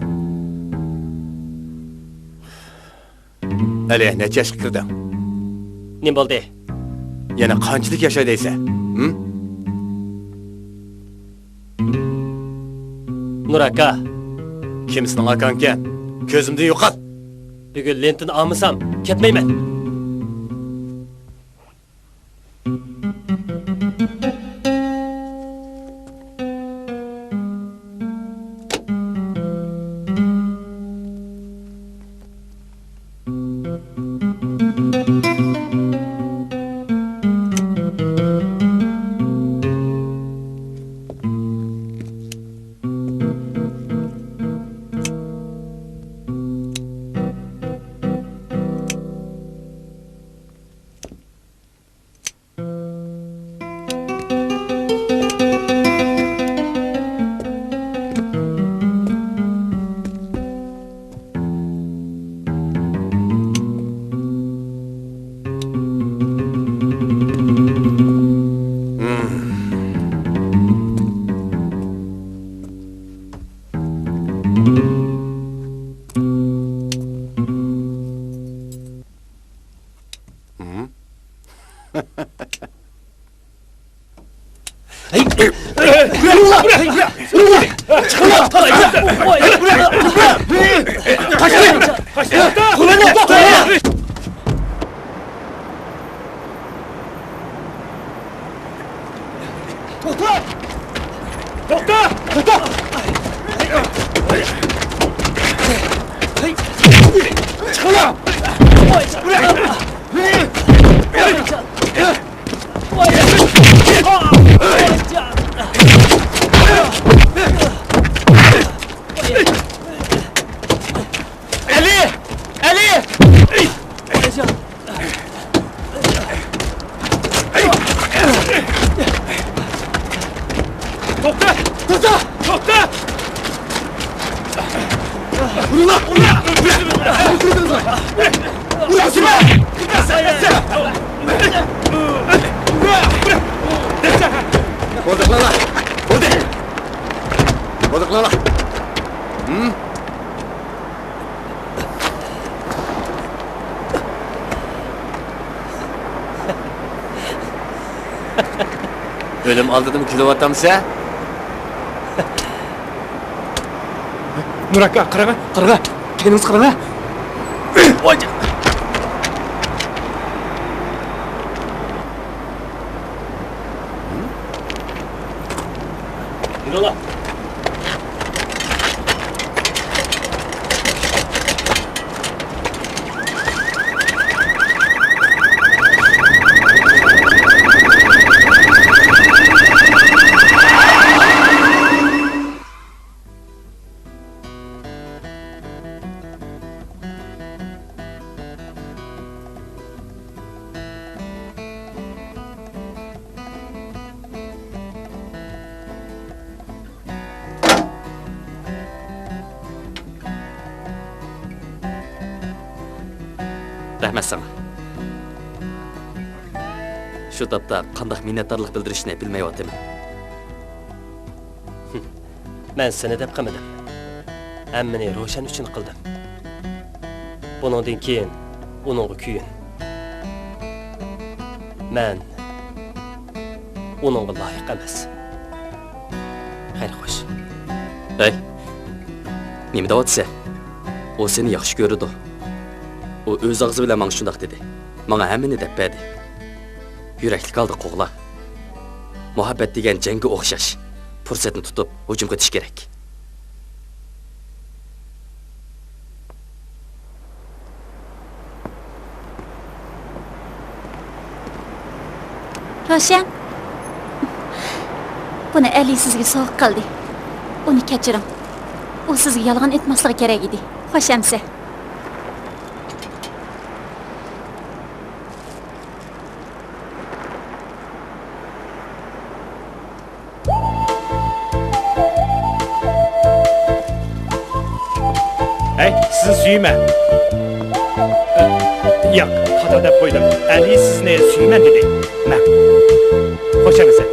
ئەلى، نەچچە ياشقا كىردىڭ؟ نېمە بولدى؟ يەنە قانچىلىك ياشاي دەيسەن؟ ھىم؟ نۇر ئاكا. كىم سېنىڭ ئاكاڭكەن؟ كۆزۈمدىن يوقال! بۈگۈن لېنتىنى ئالمىسام، كەتمەيمەن. توختا! توختا! توختا! چىقىڭلار! ئەلى! ئەلى! توختا! توختا! توختا! ئۇرۇڭلار! ئۇرۇڭلار! بولدى، قىلىڭلار! بولدى! بولدى، قىلىڭلار! ھىم؟ ئۆلۈم ئالدىدىمۇ كۈلۈۋاتامسەن؟ نۇر ئاكا، قاراڭا، قاراڭا، كەينىڭىزگە قاراڭا. يۈرۈڭلار. رەھمەت ساڭا. شۇ تاپتا قانداق مىننەتدارلىق بىلدۈرۈشنى بىلمەيۋاتىمەن. مەن سېنى دەپ قىلمىدىم. ھەممىنى روشەن ئۈچۈن قىلدىم. بۇنىڭدىن كېيىن ئۇنىڭغا كۆيۈن. مەن ئۇنىڭغا لايىق ئەمەس. خەير، خوش. ھەي، نېمە دەۋاتىسەن؟ ئۇ سېنى ياخشى كۆرىدۇ. ئۇ ئۆز ئاغزى بىلەن ماڭا شۇنداق دېدى. ماڭا ھەممىنى دەپ بەردى. يۈرەكلىك ھالدا قوغلا. مۇھەببەت دېگەن جەڭگە ئوخشاش. پۇرسەتنى تۇتۇپ، ھۇجۇمغا ئۆتۈش كېرەك. روشەن، بۇنى ئەلى سىزگە سوۋغا قىلدى. ئۇنى كەچۈرۈڭ. ئۇ سىزگە يالغان ئېيتماسلىقى كېرەك ئىدى. خوش ئەمىسە. ھەي، سىزنى سۆيىمەن. ياق، خاتا دەپ قويدۇم. ئەلى سىزنى سۆيىمەن دېدى. مەن. خوش ئەمىسە.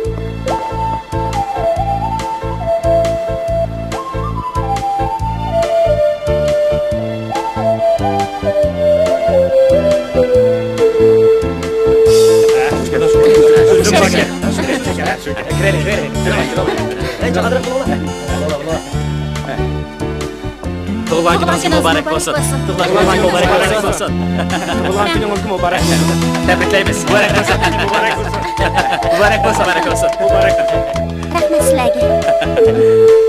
كىرەيلى، كىرەيلى. ئەي، جاقادىراق بولۇڭلار. تۇغۇلغان كۈنىڭىز مۇبارەك بولسۇن. تۇغۇلغان كۈنىڭىز مۇبارەك بولسۇن. تۇغۇلغان كۈنىڭىز مۇبارەك بولسۇن. تەبرىكلەيمىز. مۇبارەك بولسۇن. مۇبارەك بولسۇن. مۇبارەك بولسۇن. مۇبارەك بولسۇن. رەھمەت سىلەرگە.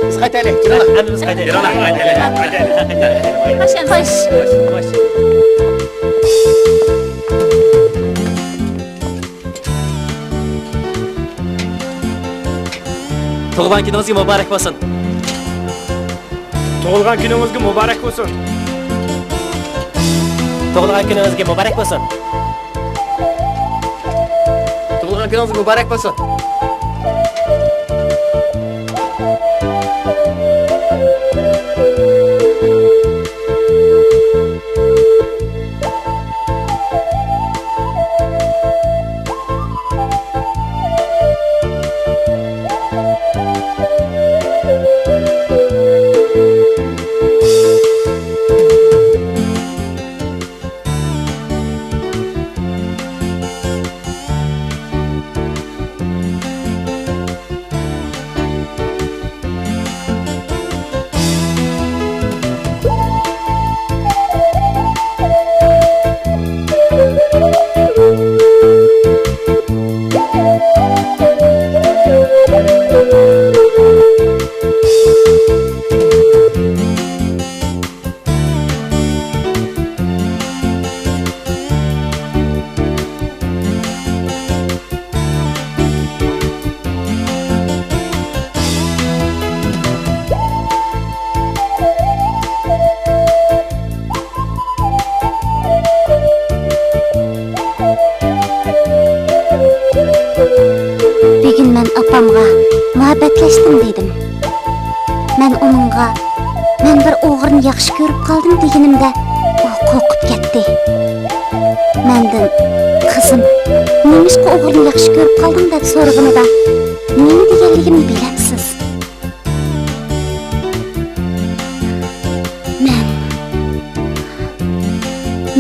بىز قايتايلى. يۈرۈڭلار. ئەمدى بىز قايتايلى. يۈرۈڭلار. قايتايلى. قايتايلى. خوش. خوش. تۇغۇلغان كۈنىڭىزگە مۇبارەك بولسۇن. تۇغۇلغان كۈنىڭىزگە مۇبارەك بولسۇن. تۇغۇلغان كۈنىڭىزگە مۇبارەك بولسۇن. تۇغۇلغان كۈنىڭىزگە مۇبارەك بولسۇن. بۈگۈن مەن ئاپامغا مۇھەببەتلەشتىم دېدىم. مەن ئۇنىڭغا، مەن بىر ئوغرىنى ياخشى كۆرۈپ قالدىم دېگىنىمدە، ئۇ قورقۇپ كەتتى. مەندىن، قىزىم، نېمىشقا ئوغرىنى ياخشى كۆرۈپ قالدىڭ دەپ سورىغىنىدا، نېمە دېگەنلىكىمنى بىلەمسىز؟ مەن،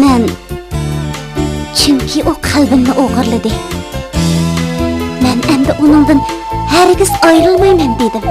مەن، چۈنكى ئۇ قەلبىمنى ئوغرىلىدى. مەن ئەمدى ئۇنىڭدىن ھەرگىز ئايرىلمايمەن دېدىم.